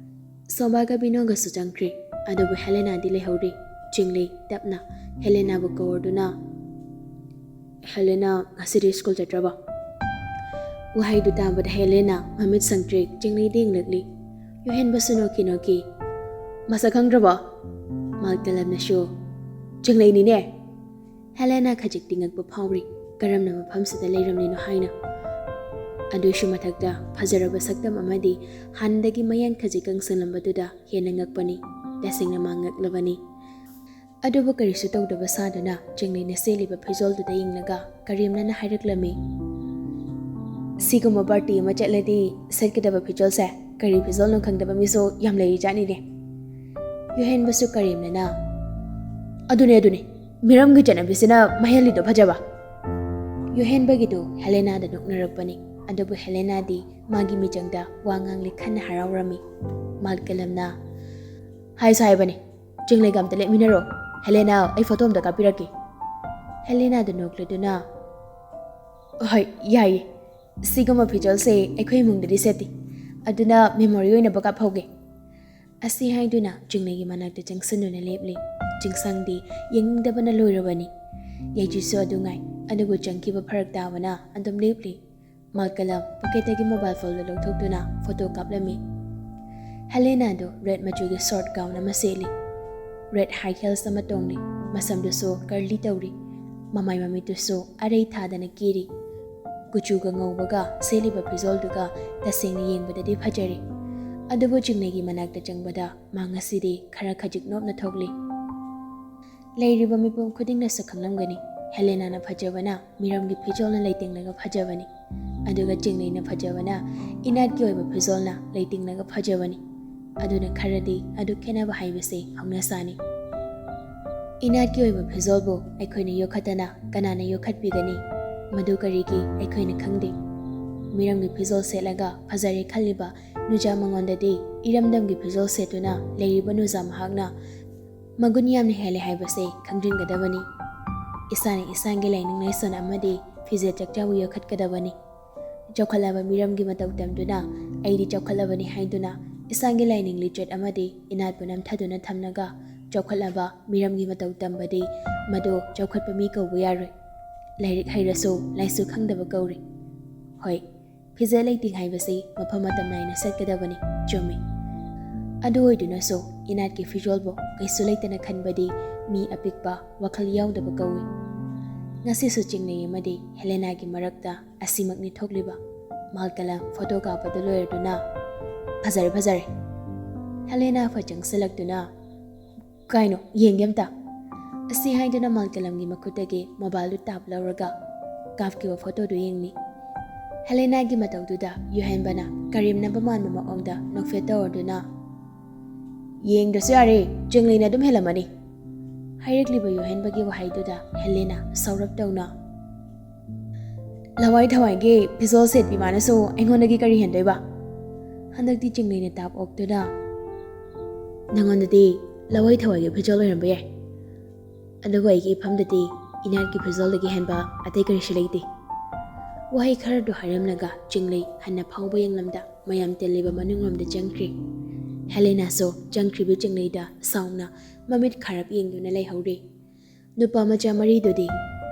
ꯁꯣꯕꯥꯒ ꯕꯤꯅꯣꯒꯁꯨ ꯆꯪꯈ꯭ꯔꯦ꯫ ꯑꯗꯨꯕꯨ ꯍꯦꯂꯦꯅꯥꯗꯤ ꯂꯩꯍꯧꯔꯤ꯫ ꯆꯤꯡꯂꯩ ꯇꯞꯅ ꯍꯦꯂꯦꯅꯥꯕꯨ ꯀꯧꯔꯗꯨꯅ, "ꯍꯦꯂꯦꯅꯥ, ꯉꯁꯤꯗꯤ ꯁ꯭ꯀꯨꯜ ꯆꯠꯇ꯭ꯔꯕꯣ?" ꯋꯥꯍꯩꯗꯨ ꯇꯥꯕꯗ ꯍꯦꯂꯦꯅꯥ ꯃꯃꯤꯠ ꯁꯪꯇ꯭ꯔꯤꯛ ꯆꯤꯡꯂꯩꯗ ꯌꯦꯡꯂꯛꯂꯤ꯫ ꯌꯨꯍꯦꯟꯕꯁꯨ ꯅꯣꯛꯈꯤ ꯅꯣꯛꯈꯤ꯫ "ꯃꯁꯛ ꯈꯪꯗ꯭ꯔꯕꯣ?" ꯃꯥꯜꯀꯂꯝꯅꯁꯨ, "ꯆꯤꯡꯂꯩꯅꯤꯅꯦ!" ꯍꯦꯂꯦꯅꯥ ꯈꯖꯤꯛꯇꯤ ꯉꯛꯄ ꯐꯥꯎꯔꯤ, ꯀꯔꯝꯅ ꯃꯐꯝꯁꯤꯗ ꯂꯩꯔꯝꯂꯤꯅꯣ ꯍꯥꯏꯅ꯫ ꯑꯗꯨꯏꯁꯨ ꯃꯊꯛꯇ ꯐꯖꯔꯕ ꯁꯛꯇꯝ ꯑꯃꯗꯤ ꯍꯥꯟꯅꯗꯒꯤ ꯃꯌꯥꯡ ꯈꯖꯤꯛ ꯀꯪꯁꯤꯜꯂꯝꯕꯗꯨꯗ ꯍꯦꯟꯅ ꯉꯛꯄꯅꯤ꯫ ꯇꯁꯦꯡꯅ ꯃꯥ ꯉꯛꯂꯕꯅꯤ꯫ ꯑꯗꯨꯕꯨ ꯀꯔꯤꯁꯨ ꯇꯧꯗꯕ ꯁꯥꯗꯨꯅ ꯆꯤꯡꯂꯩꯅ ꯁꯦꯠꯂꯤꯕ ꯐꯤꯖꯣꯜꯗꯨꯗ ꯌꯦꯡꯂꯒ ꯀꯔꯦꯝꯅꯅ ꯍꯥꯏꯔꯛꯂꯝꯃꯤ, "ꯁꯤꯒꯨꯝꯕ ꯄꯥꯔꯇꯤ ꯑꯃ ꯆꯠꯂꯗꯤ ꯁꯦꯠꯀꯗꯕ ꯐꯤꯖꯣꯜꯁꯦ ꯀꯔꯤ ꯐꯤꯖꯣꯜꯅꯣ ꯈꯪꯗꯕ ꯃꯤꯁꯨ ꯌꯥꯝ ꯂꯩꯔꯤꯖꯥꯠꯅꯤꯅꯦ"꯫ ꯌꯨꯍꯦꯟꯕꯁꯨ ꯀꯔꯦꯝꯅꯅ, "ꯑꯗꯨꯅꯦ, ꯑꯗꯨꯅꯦ, ꯃꯤꯔꯝꯒꯤ ꯆꯠꯅꯕꯤꯁꯤꯅ ꯃꯍꯦꯜꯂꯤꯗꯣ ꯐꯖꯕ"꯫ ꯌꯨꯍꯦꯟꯕꯒꯤꯗꯨ ꯍꯦꯂꯦꯅꯥꯗ ꯅꯣꯛꯅꯔꯛꯄꯅꯤ꯫ ꯑꯗꯨꯕꯨ ꯍꯦꯂꯦꯅꯥꯗꯤ ꯃꯥꯒꯤ ꯃꯤꯆꯪꯗ ꯋꯥ ꯉꯥꯡꯂꯤ ꯈꯟꯅ ꯍꯔꯥꯎꯔꯝꯃꯤ꯫ ꯃꯥꯜꯀꯂꯝꯅ, "ꯍꯥꯏꯁꯨ ꯍꯥꯏꯕꯅꯤ, ꯆꯤꯡꯂꯩꯒ ꯑꯝꯇ ꯂꯦꯞꯃꯤꯟꯅꯔꯣ꯫ ꯍꯦꯂꯦꯅꯥ, ꯑꯩ ꯐꯣꯇꯣ ꯑꯝꯇ ꯀꯥꯞꯄꯤꯔꯛꯀꯦ"꯫ ꯍꯦꯂꯦꯅꯥꯗ ꯅꯣꯛꯂꯗꯨꯅ, "ꯍꯣꯏ, ꯌꯥꯏꯌꯦ꯫ ꯁꯤꯒꯨꯝꯕ ꯐꯤꯖꯣꯜꯁꯦ ꯑꯩꯈꯣꯏ ꯏꯃꯨꯡꯗꯗꯤ ꯁꯦꯠꯇꯦ꯫ ꯑꯗꯨꯅ ꯃꯦꯃꯣꯔꯤ ꯑꯣꯏꯅꯕ ꯀꯥꯞꯍꯧꯒꯦ"꯫ ꯑꯁꯤ ꯍꯥꯏꯗꯨꯅ ꯆꯤꯡꯂꯩꯒꯤ ꯃꯅꯥꯛꯇ ꯆꯪꯁꯤꯟꯗꯨꯅ ꯂꯦꯞꯂꯤ꯫ ꯆꯤꯡꯁꯥꯡꯗꯤ ꯌꯦꯡꯅꯤꯡꯗꯕꯅ ꯂꯣꯏꯔꯕꯅꯤ꯫ ꯌꯥꯏꯖꯨꯁꯨ ꯑꯗꯨ ꯉꯥꯏ, ꯑꯗꯨꯕꯨ ꯆꯪꯈꯤꯕ ꯐꯔꯛ ꯇꯥꯕꯅ ꯑꯗꯨꯝ ꯂꯦꯞꯂꯤ꯫ ꯃꯥꯜꯀꯂꯝ ꯄꯣꯀꯦꯠꯇꯒꯤ ꯃꯣꯕꯥꯏꯜ ꯐꯣꯟꯗꯨ ꯂꯧꯊꯣꯛꯇꯨꯅ ꯐꯣꯇꯣ ꯀꯥꯞꯂꯝꯃꯤ꯫ ꯍꯦꯂꯦꯅꯥꯗꯨ ꯔꯦꯗ ꯃꯆꯨꯒꯤ ꯁꯣꯔꯠ ꯒꯥꯎꯟ ꯑꯃ ꯁꯦꯠꯂꯤ꯫ ꯔꯦꯗ ꯍꯥꯏ ꯍꯤꯜꯁ ꯑꯃ ꯇꯣꯡꯂꯤ꯫ ꯃꯁꯝꯗꯨꯁꯨ ꯀꯔꯂꯤ ꯇꯧꯔꯤ꯫ ꯃꯃꯥꯏ ꯃꯃꯤꯠꯇꯨꯁꯨ ꯑꯔꯩ ꯊꯥꯗꯅ ꯀꯦꯔꯤ꯫ ꯀꯨꯆꯨꯒ ꯉꯧꯕꯒ ꯁꯦꯠꯂꯤꯕ ꯐꯤꯖꯣꯜꯗꯨꯒ ꯇꯁꯦꯡꯅ ꯌꯦꯡꯕꯗꯗꯤ ꯐꯖꯔꯦ꯫ ꯑꯗꯨꯕꯨ ꯆꯤꯡꯂꯩꯒꯤ ꯃꯅꯥꯛꯇ ꯆꯪꯕꯗ ꯃꯥ ꯉꯁꯤꯗꯤ ꯈꯔ ꯈꯖꯤꯛ ꯅꯣꯞꯅ ꯊꯣꯛꯂꯤ꯫ ꯂꯩꯔꯤꯕ ꯃꯤꯄꯨꯝ ꯈꯨꯗꯤꯡꯅꯁꯨ ꯈꯪꯂꯝꯒꯅꯤ, ꯍꯦꯂꯦꯅꯥꯅ ꯐꯖꯕꯅ ꯃꯤꯔꯝꯒꯤ ꯐꯤꯖꯣꯜꯅ ꯂꯩꯇꯦꯡꯂꯒ ꯐꯖꯕꯅꯤ, ꯑꯗꯨꯒ ꯆꯤꯡꯂꯩꯅ ꯐꯖꯕꯅ ꯏꯅꯥꯠꯀꯤ ꯑꯣꯏꯕ ꯐꯤꯖꯣꯜꯅ ꯂꯩꯇꯦꯡꯂꯒ ꯐꯖꯕꯅꯤ꯫ ꯑꯗꯨꯅ ꯈꯔꯗꯤ ꯑꯗꯨ ꯈꯦꯠꯅꯕ ꯍꯥꯏꯕꯁꯤ ꯍꯧꯅꯁꯥꯅꯤ꯫ ꯏꯅꯥꯠꯀꯤ ꯑꯣꯏꯕ ꯐꯤꯖꯣꯜꯕꯨ ꯑꯩꯈꯣꯏꯅ ꯌꯣꯛꯈꯠꯇꯅ ꯀꯅꯥꯅ ꯌꯣꯛꯈꯠꯄꯤꯒꯅꯤ? ꯃꯗꯨ ꯀꯔꯤꯒꯤ ꯑꯩꯈꯣꯏꯅ ꯈꯪꯗꯦ? ꯃꯤꯔꯝꯒꯤ ꯐꯤꯖꯣꯜ ꯁꯦꯠꯂꯒ ꯐꯖꯔꯦ ꯈꯜꯂꯤꯕ ꯅꯨꯖꯥ ꯃꯉꯣꯟꯗꯗꯤ ꯏꯔꯝꯗꯝꯒꯤ ꯐꯤꯖꯣꯜ ꯁꯦꯠꯇꯨꯅ ꯂꯩꯔꯤꯕ ꯅꯨꯖꯥ ꯃꯍꯥꯛꯅ ꯃꯒꯨꯟ ꯌꯥꯝꯅ ꯍꯦꯜꯂꯦ ꯍꯥꯏꯕꯁꯦ ꯈꯪꯖꯤꯟꯒꯗꯕꯅꯤ꯫ ꯏꯁꯥꯅ ꯏꯁꯥꯒꯤ ꯂꯥꯏꯅꯤꯡ ꯂꯥꯏꯁꯣꯟ ꯑꯃꯗꯤ ꯐꯤꯖꯦꯠ ꯆꯥꯛꯆꯥꯕꯨ ꯌꯣꯛꯈꯠꯀꯗꯕꯅꯤ꯫ ꯆꯥꯎꯈꯠꯂꯕ ꯃꯤꯔꯝꯒꯤ ꯃꯇꯧ ꯇꯝꯗꯨꯅ ꯑꯩꯗꯤ ꯆꯥꯎꯈꯠꯂꯕꯅꯤ ꯍꯥꯏꯗꯨꯅ ꯏꯁꯥꯒꯤ ꯂꯥꯏꯅꯤꯡ ꯂꯤꯆꯠ ꯑꯃꯗꯤ ꯏꯅꯥꯠꯄꯨ ꯅꯝꯊꯗꯨꯅ ꯊꯝꯂꯒ ꯆꯥꯎꯈꯠꯂꯕ ꯃꯤꯔꯝꯒꯤ ꯃꯇꯧ ꯇꯝꯕꯗꯤ ꯃꯗꯨ ꯆꯥꯎꯈꯠꯄ ꯃꯤ ꯀꯧꯕ ꯌꯥꯔꯣꯏ꯫ ꯂꯥꯏꯔꯤꯛ ꯍꯩꯔꯁꯨ ꯂꯥꯏꯁꯨ ꯈꯪꯗꯕ ꯀꯧꯔꯤ꯫ ꯍꯣꯏ, ꯐꯤꯖꯦꯠ ꯂꯩꯇꯦꯡ ꯍꯥꯏꯕꯁꯤ ꯃꯐꯝ ꯃꯇꯝ ꯅꯥꯏꯅ ꯁꯦꯠꯀꯗꯕꯅꯤ, ꯆꯨꯝꯃꯤ꯫ ꯑꯗꯨ ꯑꯣꯏꯗꯨꯅꯁꯨ ꯏꯅꯥꯠꯀꯤ ꯐꯤꯖꯣꯜꯕꯨ ꯀꯩꯁꯨ ꯂꯩꯇꯅ ꯈꯟꯕꯗꯤ ꯃꯤ ꯑꯄꯤꯛꯄ, ꯋꯥꯈꯜ ꯌꯥꯎꯗꯕ ꯀꯧꯏ꯫ ꯉꯁꯤꯁꯨ ꯆꯤꯡꯂꯩ ꯑꯃꯗꯤ ꯍꯦꯂꯦꯅꯥꯒꯤ ꯃꯔꯛꯇ ꯑꯁꯤꯃꯛꯅꯤ ꯊꯣꯛꯂꯤꯕ꯫ ꯃꯥꯜꯀꯂꯝ ꯐꯣꯇꯣ ꯀꯥꯞꯄꯗꯨ ꯂꯣꯏꯔꯗꯨꯅ, "ꯐꯖꯔꯦ, ꯐꯖꯔꯦ꯫ ꯍꯦꯂꯦꯅꯥ ꯐꯠ ꯆꯪꯁꯤꯜꯂꯛꯇꯨꯅ, ꯀꯥꯏꯅꯣ, ꯌꯦꯡꯒꯦ ꯑꯝꯇ?" ꯑꯁꯤ ꯍꯥꯏꯗꯨꯅ ꯃꯥꯜꯀꯂꯝꯒꯤ ꯃꯈꯨꯠꯇꯒꯤ ꯃꯣꯕꯥꯏꯜꯗꯨ ꯇꯥꯞ ꯂꯧꯔꯒ ꯀꯥꯞꯈꯤꯕ ꯐꯣꯇꯣꯗꯨ ꯌꯦꯡꯂꯤ꯫ ꯍꯦꯂꯦꯅꯥꯒꯤ ꯃꯇꯧꯗꯨꯗ ꯌꯨꯍꯦꯟꯕꯅ ꯀꯔꯦꯝꯅꯕ ꯃꯥꯟꯕ ꯃꯑꯣꯡꯗ ꯅꯣꯛꯐꯦꯠ ꯇꯧꯔꯗꯨꯅ, "ꯌꯦꯡꯗ꯭ꯔꯁꯨ ꯌꯥꯔꯦ, ꯆꯤꯡꯂꯩꯅ ꯑꯗꯨꯝ ꯍꯦꯜꯂꯝꯃꯅꯤ" ꯍꯥꯏꯔꯛꯂꯤꯕ ꯌꯨꯍꯦꯟꯕꯒꯤ ꯋꯥꯍꯩꯗꯨꯗ ꯍꯦꯂꯦꯅꯥ ꯁꯥꯎꯔꯞ ꯇꯧꯅ, "ꯂꯋꯥꯏ ꯊꯋꯥꯏꯒꯤ ꯐꯤꯖꯣꯜ ꯁꯦꯠꯄꯤ ꯃꯥꯅꯁꯨ ꯑꯩꯉꯣꯟꯗꯒꯤ ꯀꯔꯤ ꯍꯦꯟꯗꯣꯏꯕ?" ꯍꯟꯗꯛꯇꯤ ꯆꯤꯡꯂꯩꯅ ꯇꯥꯞ ꯑꯣꯛꯇꯨꯅ, "ꯅꯉꯣꯟꯗꯗꯤ ꯂꯋꯥꯏ ꯊꯋꯥꯏꯒꯤ ꯐꯤꯖꯣꯜ ꯑꯣꯏꯔꯝꯕ ꯌꯥꯏ, ꯑꯗꯨꯕꯨ ꯑꯩꯒꯤ ꯏꯐꯝꯗꯗꯤ ꯏꯅꯥꯠꯀꯤ ꯐꯤꯖꯣꯜꯗꯒꯤ ꯍꯦꯟꯕ ꯑꯇꯩ ꯀꯔꯤꯁꯨ ꯂꯩꯇꯦ"꯫ ꯋꯥꯍꯩ ꯈꯔꯗꯨ ꯍꯥꯏꯔꯝꯂꯒ ꯆꯤꯡꯂꯩ ꯍꯟꯅ ꯐꯥꯎꯕ ꯌꯦꯡꯂꯝꯗ ꯃꯌꯥꯝ ꯇꯤꯜꯂꯤꯕ ꯃꯅꯨꯡꯂꯣꯝꯗ ꯆꯪꯈ꯭ꯔꯤ꯫ ꯍꯦꯂꯦꯅꯥꯁꯨ ꯆꯪꯈ꯭ꯔꯤꯕ ꯆꯤꯡꯂꯩꯗ ꯁꯥꯎꯅ ꯃꯃꯤꯠ ꯈꯥꯔꯞ ꯌꯦꯡꯗꯨꯅ ꯂꯩꯍꯧꯔꯤ꯫ ꯅꯨꯄꯥ ꯃꯆꯥ ꯃꯔꯤꯗꯨꯗꯤ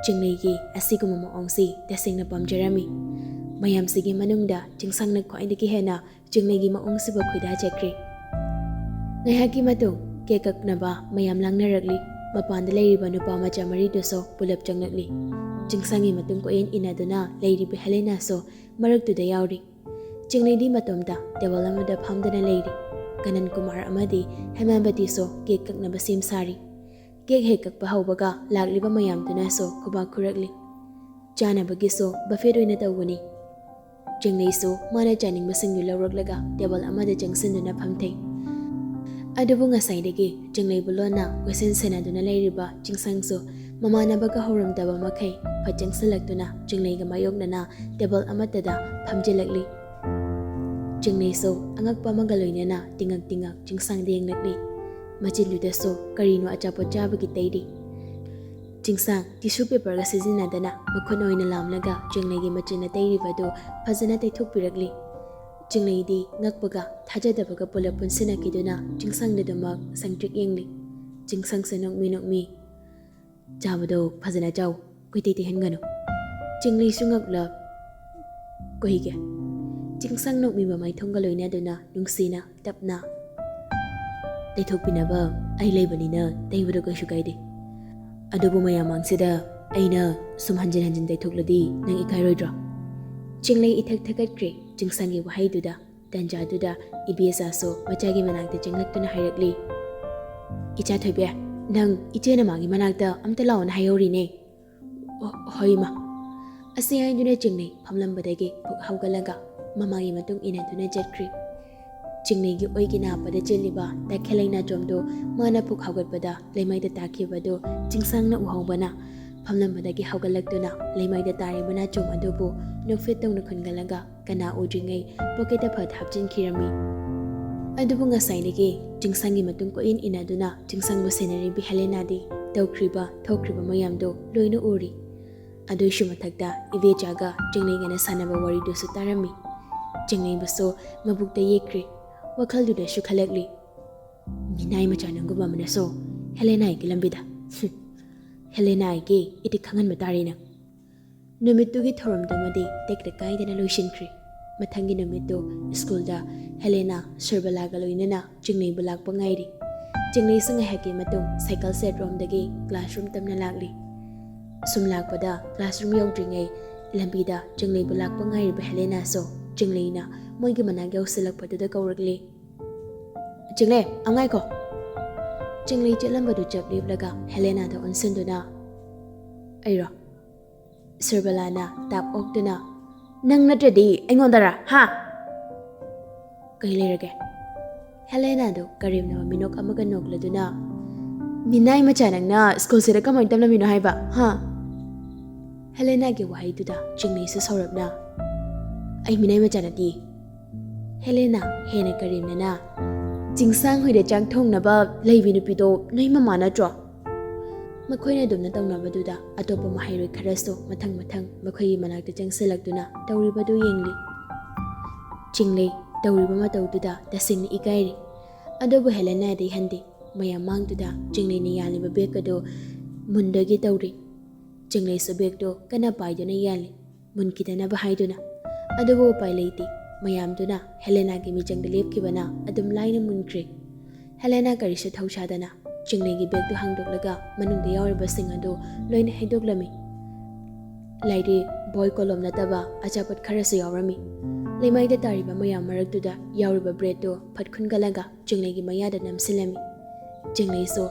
ꯆꯤꯡꯂꯩꯒꯤ ꯑꯁꯤꯒꯨꯝꯕ ꯃꯑꯣꯡꯁꯤ ꯇꯁꯦꯡꯅ ꯄꯥꯝꯖꯔꯝꯃꯤ꯫ ꯃꯌꯥꯝꯁꯤꯒꯤ ꯃꯅꯨꯡꯗ ꯆꯤꯡꯁꯥꯡꯅ ꯈ꯭ꯋꯥꯏꯗꯒꯤ ꯍꯦꯟꯅ ꯆꯤꯡꯂꯩꯒꯤ ꯃꯑꯣꯡꯁꯤꯕꯨ ꯈꯣꯏꯗꯥꯖꯈ꯭ꯔꯦ꯫ ꯉꯥꯏꯍꯥꯛꯀꯤ ꯃꯇꯨꯡ ꯀꯦꯛ ꯀꯛꯅꯕ ꯃꯌꯥꯝ ꯂꯥꯡꯅꯔꯛꯂꯤ꯫ ꯃꯄꯥꯟꯗ ꯂꯩꯔꯤꯕ ꯅꯨꯄꯥ ꯃꯆꯥ ꯃꯔꯤꯗꯨꯁꯨ ꯄꯨꯂꯞ ꯆꯪꯂꯛꯂꯤ꯫ ꯆꯤꯡꯁꯥꯡꯒꯤ ꯃꯇꯨꯡ ꯀꯣꯏꯏꯟ ꯏꯟꯅꯗꯨꯅ ꯂꯩꯔꯤꯕ ꯍꯦꯂꯦꯅꯥꯁꯨ ꯃꯔꯛꯇꯨꯗ ꯌꯥꯎꯔꯤ꯫ ꯆꯤꯡꯂꯩꯗꯤ ꯃꯇꯣꯝꯇ ꯇꯦꯕꯜ ꯑꯃꯗ ꯐꯝꯗꯨꯅ ꯂꯩꯔꯤ꯫ ꯀꯅꯟ ꯀꯨꯃꯥꯔ ꯑꯃꯗꯤ ꯍꯦꯃꯥꯕꯇꯤꯁꯨ ꯀꯦꯛ ꯀꯛꯅꯕ ꯁꯦꯝ ꯁꯥꯔꯤ꯫ ꯀꯦꯛ ꯍꯦꯛ ꯀꯛꯄ ꯍꯧꯕꯒ ꯂꯥꯛꯂꯤꯕ ꯃꯌꯥꯝꯗꯨꯅꯁꯨ ꯈꯨꯕꯥꯛ ꯈꯨꯔꯛꯂꯤ꯫ ꯆꯥꯅꯕꯒꯤꯁꯨ ꯕꯐꯦꯠ ꯑꯣꯏꯅ ꯇꯧꯕꯅꯤ꯫ ꯆꯤꯡꯂꯩꯁꯨ ꯃꯥꯅ ꯆꯥꯅꯤꯡꯕꯁꯤꯡꯗꯨ ꯂꯧꯔꯛꯂꯒ ꯇꯦꯕꯜ ꯑꯃꯗ ꯆꯪꯁꯤꯟꯗꯨꯅ ꯐꯝꯊꯩ꯫ ꯑꯗꯨꯕꯨ ꯉꯁꯥꯏꯗꯒꯤ ꯆꯤꯡꯂꯩꯕꯨ ꯂꯣꯟꯅ ꯀꯣꯏꯁꯦꯟ ꯁꯦꯟꯅꯗꯨꯅ ꯂꯩꯔꯤꯕ ꯆꯤꯡꯁꯪꯁꯨ ꯃꯃꯥꯟꯅꯕꯒ ꯍꯧꯔꯝꯗꯕ ꯃꯈꯩ ꯐꯠ ꯆꯪꯁꯤꯜꯂꯛꯇꯨꯅ ꯆꯤꯡꯂꯩꯒ ꯃꯥꯌꯣꯛꯅꯅ ꯇꯦꯕꯜ ꯑꯃꯠꯇꯗ ꯐꯝꯖꯤꯜꯂꯛꯂꯤ꯫ ꯆꯤꯡꯂꯩꯁꯨ ꯑꯉꯛꯄ ꯑꯃꯒ ꯂꯣꯏꯅꯅ ꯇꯤꯡꯉꯛ ꯇꯤꯡꯉꯛ ꯆꯤꯡꯁꯪꯗ ꯌꯦꯡꯂꯛꯂꯤ꯫ ꯃꯆꯤꯟꯗꯨꯗꯁꯨ ꯀꯔꯤꯅꯣ ꯑꯆꯥꯄꯣꯠ ꯆꯥꯕꯒꯤ ꯇꯩꯔꯤ꯫ ꯆꯤꯡꯁꯪ ꯇꯤꯁꯨ ꯄꯦꯄꯔꯒ ꯁꯤꯖꯤꯟꯅꯗꯅ ꯃꯈꯨꯠꯅ ꯑꯣꯏꯅ ꯂꯥꯝꯂꯒ ꯆꯤꯡꯂꯩꯒꯤ ꯃꯆꯤꯟꯅ ꯇꯩꯔꯤꯕꯗꯨ ꯐꯖꯅ ꯇꯩꯊꯣꯛꯄꯤꯔꯛꯂꯤ꯫ ꯆꯤꯡꯂꯩꯗꯤ ꯉꯛꯄꯒ ꯊꯥꯖꯗꯕꯒ ꯄꯨꯂꯞ ꯄꯨꯟꯁꯤꯟꯅꯈꯤꯗꯨꯅ ꯆꯤꯡꯁꯪꯗꯨꯗꯃꯛ ꯁꯪꯇ꯭ꯔꯤꯛ ꯌꯦꯡꯂꯤ꯫ ꯆꯤꯡꯁꯪꯁꯨ ꯅꯣꯛꯃꯤ ꯅꯣꯛꯃꯤ, "ꯆꯥꯕꯗꯣ ꯐꯖꯅ ꯆꯥꯎ, ꯀꯣꯏꯇꯩ ꯇꯩꯍꯟꯒꯅꯨ꯫" ꯆꯤꯡꯂꯩꯁꯨ ꯉꯛꯂ, "ꯀꯩꯒꯤ?" ꯆꯤꯡꯁꯪ ꯅꯣꯛꯃꯤꯕ ꯃꯥꯏꯊꯣꯡꯒ ꯂꯣꯏꯅꯗꯨꯅ ꯅꯨꯡꯁꯤꯅ ꯇꯞꯅ, "ꯇꯩꯊꯣꯛꯄꯤꯅꯕ ꯑꯩ ꯂꯩꯕꯅꯤꯅ ꯇꯩꯕꯗꯣ ꯀꯩꯁꯨ ꯀꯥꯏꯗꯦ꯫ ꯑꯗꯨꯕꯨ ꯃꯌꯥꯝ ꯃꯥꯡꯁꯤꯗ ꯑꯩꯅ ꯁꯨꯝ ꯍꯟꯖꯤꯟ ꯍꯟꯖꯤꯟ ꯇꯩꯊꯣꯛꯂꯗꯤ ꯅꯪ ꯏꯀꯥꯏꯔꯣꯏꯗ꯭ꯔꯣ?" ꯆꯤꯡꯂꯩ ꯏꯊꯛ ꯊꯀꯠꯈ꯭ꯔꯦ ꯆꯤꯡꯁꯪꯒꯤ ꯋꯥꯍꯩꯗꯨꯗ꯫ ꯇꯟꯖꯥꯗꯨꯗ ꯏꯕꯦꯆꯥꯁꯨ ꯃꯆꯥꯒꯤ ꯃꯅꯥꯛꯇ ꯆꯪꯂꯛꯇꯨꯅ ꯍꯥꯏꯔꯛꯂꯤ, "ꯏꯆꯥ ꯊꯣꯏꯕꯤ, ꯅꯪ ꯏꯆꯦꯅ ꯃꯥꯒꯤ ꯃꯅꯥꯛꯇ ꯑꯝꯇ ꯂꯥꯛꯑꯣꯅ ꯍꯥꯏꯍꯧꯔꯤꯅꯦ꯫" "ꯑꯣ, ꯍꯣꯏ, ꯏꯃꯥ꯫" ꯑꯁꯤ ꯍꯥꯏꯗꯨꯅ ꯆꯤꯡꯂꯩ ꯐꯝꯂꯝꯕꯗꯒꯤ ꯐꯨꯛ ꯍꯧꯒꯠꯂꯒ ꯃꯃꯥꯒꯤ ꯃꯇꯨꯡ ꯏꯟꯅꯗꯨꯅ ꯆꯠꯈ꯭ꯔꯤ꯫ ꯆꯤꯡꯂꯩꯒꯤ ꯑꯣꯏꯒꯤ ꯅꯥꯞꯄꯗ ꯆꯦꯜꯂꯤꯕ ꯇꯈꯦꯜꯂꯩ ꯅꯥꯆꯣꯝꯗꯨ ꯃꯥꯅ ꯐꯨꯛ ꯍꯧꯒꯠꯄꯗ ꯂꯩꯃꯥꯏꯗ ꯇꯥꯈꯤꯕꯗꯨ ꯆꯤꯡꯁꯪꯅ ꯎꯍꯧꯕꯅ ꯐꯝꯂꯝꯕꯗꯒꯤ ꯍꯧꯒꯠꯂꯛꯇꯨꯅ ꯂꯩꯃꯥꯏꯗ ꯇꯥꯔꯤꯕ ꯅꯥꯆꯣꯝ ꯑꯗꯨꯕꯨ ꯅꯣꯛꯐꯦꯠ ꯇꯧꯅ ꯈꯨꯟꯒꯠꯂꯒ ꯀꯅꯥ ꯎꯗ꯭ꯔꯤꯉꯩ ꯄꯣꯀꯦꯠꯇ ꯐꯠ ꯍꯥꯞꯆꯤꯟꯈꯤꯔꯝꯃꯤ꯫ ꯑꯗꯨꯕꯨ ꯉꯁꯥꯏꯗꯒꯤ ꯆꯤꯡꯁꯪꯒꯤ ꯃꯇꯨꯡ ꯀꯣꯏꯏꯟ ꯏꯟꯅꯗꯨꯅ ꯆꯤꯡꯁꯪꯕꯨ ꯁꯦꯟꯅꯔꯤꯕꯤ ꯍꯦꯂꯦꯅꯥꯗꯤ ꯇꯧꯈ꯭ꯔꯤꯕ ꯊꯣꯛꯈ꯭ꯔꯤꯕ ꯃꯌꯥꯝꯗꯨ ꯂꯣꯏꯅ ꯎꯔꯤ꯫ ꯑꯗꯨꯏꯁꯨ ꯃꯊꯛꯇ ꯏꯕꯦꯆꯥꯒ ꯆꯤꯡꯂꯩꯒꯅ ꯁꯥꯟꯅꯕ ꯋꯥꯔꯤꯗꯨꯁꯨ ꯇꯥꯔꯝꯃꯤ꯫ ꯆꯤꯡꯂꯩꯕꯨꯁꯨ ꯃꯕꯨꯛꯇ ꯌꯦꯛꯈ꯭ꯔꯤ꯫ ꯋꯥꯈꯜꯗꯨꯗꯁꯨ ꯈꯜꯂꯛꯂꯤ, "ꯃꯤꯅꯥꯏ ꯃꯆꯥ ꯅꯪꯒꯨꯝꯕ ꯑꯃꯅꯁꯨ ꯍꯦꯂꯦꯅꯥꯒꯤ ꯂꯝꯕꯤꯗ꯫ ꯍꯨꯝ, ꯍꯦꯂꯦꯅꯥꯒꯤ ꯏꯇꯤꯛ ꯈꯪꯍꯟꯕ ꯇꯥꯔꯦ ꯅꯪ꯫" ꯅꯨꯃꯤꯠꯇꯨꯒꯤ ꯊꯧꯔꯝꯗꯨꯃꯗꯤ ꯇꯦꯛꯇ ꯀꯥꯏꯗꯅ ꯂꯣꯏꯁꯤꯟꯈ꯭ꯔꯤ꯫ ꯃꯊꯪꯒꯤ ꯅꯨꯃꯤꯠꯇꯨ ꯁ꯭ꯀꯨꯜꯗ ꯍꯦꯂꯦꯅꯥ ꯁꯨꯔꯕꯂꯥꯒ ꯂꯣꯏꯅꯅ ꯆꯤꯡꯂꯩꯕꯨ ꯂꯥꯛꯄ ꯉꯥꯏꯔꯤ꯫ ꯆꯤꯡꯂꯩꯁꯨ ꯉꯥꯏꯍꯥꯛꯀꯤ ꯃꯇꯨꯡ ꯁꯥꯏꯀꯜ ꯁꯦꯠ ꯔꯣꯝꯗꯒꯤ ꯀ꯭ꯂꯥꯁꯔꯨꯝ ꯇꯝꯅ ꯂꯥꯛꯂꯤ꯫ ꯁꯨꯝ ꯂꯥꯛꯄꯗ ꯀ꯭ꯂꯥꯁꯔꯨꯝ ꯌꯧꯗ꯭ꯔꯤꯉꯩ ꯂꯝꯕꯤꯗ ꯆꯤꯡꯂꯩꯕꯨ ꯂꯥꯛꯄ ꯉꯥꯏꯔꯤꯕ ꯍꯦꯂꯦꯅꯥꯁꯨ ꯆꯤꯡꯂꯩꯅ ꯃꯣꯏꯒꯤ ꯃꯅꯥꯛ ꯌꯧꯁꯤꯜꯂꯛꯄꯗꯨꯗ ꯀꯧꯔꯛꯂꯤ, "ꯆꯤꯡꯂꯩ, ꯑꯉꯥꯏꯀꯣ꯫" ꯆꯤꯡꯂꯩ ꯆꯠꯂꯝꯕꯗꯨ ꯆꯞ ꯂꯦꯞꯂꯒ ꯍꯦꯂꯦꯅꯥꯗ ꯑꯣꯟꯁꯤꯟꯗꯨꯅ, "ꯑꯩꯔꯣ?" ꯁꯨꯔꯕꯂꯥꯅ ꯇꯥꯞ ꯑꯣꯛꯇꯨꯅ, "ꯅꯪ ꯅꯠꯇ꯭ꯔꯗꯤ ꯑꯩꯉꯣꯟꯗꯔ, ꯍꯥ?" "ꯀꯩ ꯂꯩꯔꯒꯦ?" ꯍꯦꯂꯦꯅꯥꯗꯨ ꯀꯔꯦꯝꯅꯕ ꯃꯤꯅꯣꯛ ꯑꯃꯒ ꯅꯣꯛꯂꯗꯨꯅ, "ꯃꯤꯅꯥꯏ ꯃꯆꯥ ꯅꯪꯅ ꯁ꯭ꯀꯨꯜꯁꯤꯗ ꯀꯃꯥꯏꯅ ꯇꯝꯂꯝꯃꯤꯅꯣ ꯍꯥꯏꯕ, ꯍꯥ?" ꯍꯦꯂꯦꯅꯥꯒꯤ ꯋꯥꯍꯩꯗꯨꯗ ꯆꯤꯡꯂꯩꯁꯨ ꯁꯥꯎꯔꯞꯅ, "ꯑꯩ ꯃꯤꯅꯥꯏ ꯃꯆꯥ ꯅꯠꯇꯦ꯫" ꯍꯦꯂꯦꯅꯥ ꯍꯦꯟꯅ ꯀꯔꯦꯝꯅꯅ, "ꯆꯤꯡꯁꯥꯡ ꯍꯣꯏꯗ ꯆꯥꯛ ꯊꯣꯡꯅꯕ ꯂꯩꯕꯤ ꯅꯨꯄꯤꯗꯣ ꯅꯣꯏ ꯃꯃꯥ ꯅꯠꯇ꯭ꯔꯣ?" ꯃꯈꯣꯏꯅ ꯑꯗꯨꯝꯅ ꯇꯧꯅꯕꯗꯨꯗ ꯑꯇꯣꯞꯄ ꯃꯍꯩꯔꯣꯏ ꯈꯔꯁꯨ ꯃꯊꯪ ꯃꯊꯪ ꯃꯈꯣꯏꯒꯤ ꯃꯅꯥꯛꯇ ꯆꯪꯁꯤꯜꯂꯛꯇꯨꯅ ꯇꯧꯔꯤꯕꯗꯨ ꯌꯦꯡꯂꯤ꯫ ꯆꯤꯡꯂꯩ ꯇꯧꯔꯤꯕ ꯃꯇꯧꯗꯨꯗ ꯇꯁꯦꯡꯅ ꯏꯀꯥꯏꯔꯤ꯫ ꯑꯗꯨꯕꯨ ꯍꯦꯂꯦꯅꯥꯗꯤ ꯍꯟꯗꯦ꯫ ꯃꯌꯥꯝ ꯃꯥꯡꯗꯨꯗ ꯆꯤꯡꯂꯩꯅ ꯌꯥꯜꯂꯤꯕ ꯕꯦꯒ ꯑꯗꯨ ꯃꯨꯟꯗꯒꯦ ꯇꯧꯔꯤ꯫ ꯆꯤꯡꯂꯩꯁꯨ ꯕꯦꯒꯇꯨ ꯀꯟꯅ ꯄꯥꯏꯗꯨꯅ ꯌꯥꯜꯂꯤ, ꯃꯨꯟꯈꯤꯗꯅꯕ ꯍꯥꯏꯗꯨꯅ꯫ ꯑꯗꯨꯕꯨ ꯎꯄꯥꯏ ꯂꯩꯇꯦ꯫ ꯃꯌꯥꯝꯗꯨꯅ ꯍꯦꯂꯦꯅꯥꯒꯤ ꯃꯤꯆꯪꯗ ꯂꯦꯞꯈꯤꯕꯅ ꯑꯗꯨꯝ ꯂꯥꯏꯅ ꯃꯨꯟꯈ꯭ꯔꯦ꯫ ꯍꯦꯂꯦꯅꯥ ꯀꯔꯤꯁꯨ ꯊꯧꯁꯥꯗꯅ ꯆꯤꯡꯂꯩꯒꯤ ꯕꯦꯒꯇꯨ ꯍꯥꯡꯗꯣꯛꯂꯒ ꯃꯅꯨꯡꯗ ꯌꯥꯎꯔꯤꯕꯁꯤꯡ ꯑꯗꯨ ꯂꯣꯏꯅ ꯍꯩꯗꯣꯛꯂꯝꯃꯤ꯫ ꯂꯥꯏꯔꯤꯛ, ꯕꯣꯏ, ꯀꯣꯂꯣꯝ ꯅꯠꯇꯕ ꯑꯆꯥꯄꯣꯠ ꯈꯔꯁꯨ ꯌꯥꯎꯔꯝꯃꯤ꯫ ꯂꯩꯃꯥꯏꯗ ꯇꯥꯔꯤꯕ ꯃꯌꯥꯝ ꯃꯔꯛꯇꯨꯗ ꯌꯥꯎꯔꯤꯕ ꯕ꯭ꯔꯦꯗꯇꯨ ꯐꯠ ꯈꯨꯟꯒꯠꯂꯒ ꯆꯤꯡꯂꯩꯒꯤ ꯃꯌꯥꯗ ꯅꯝꯁꯤꯜꯂꯝꯃꯤ꯫ ꯆꯤꯡꯂꯩꯁꯨ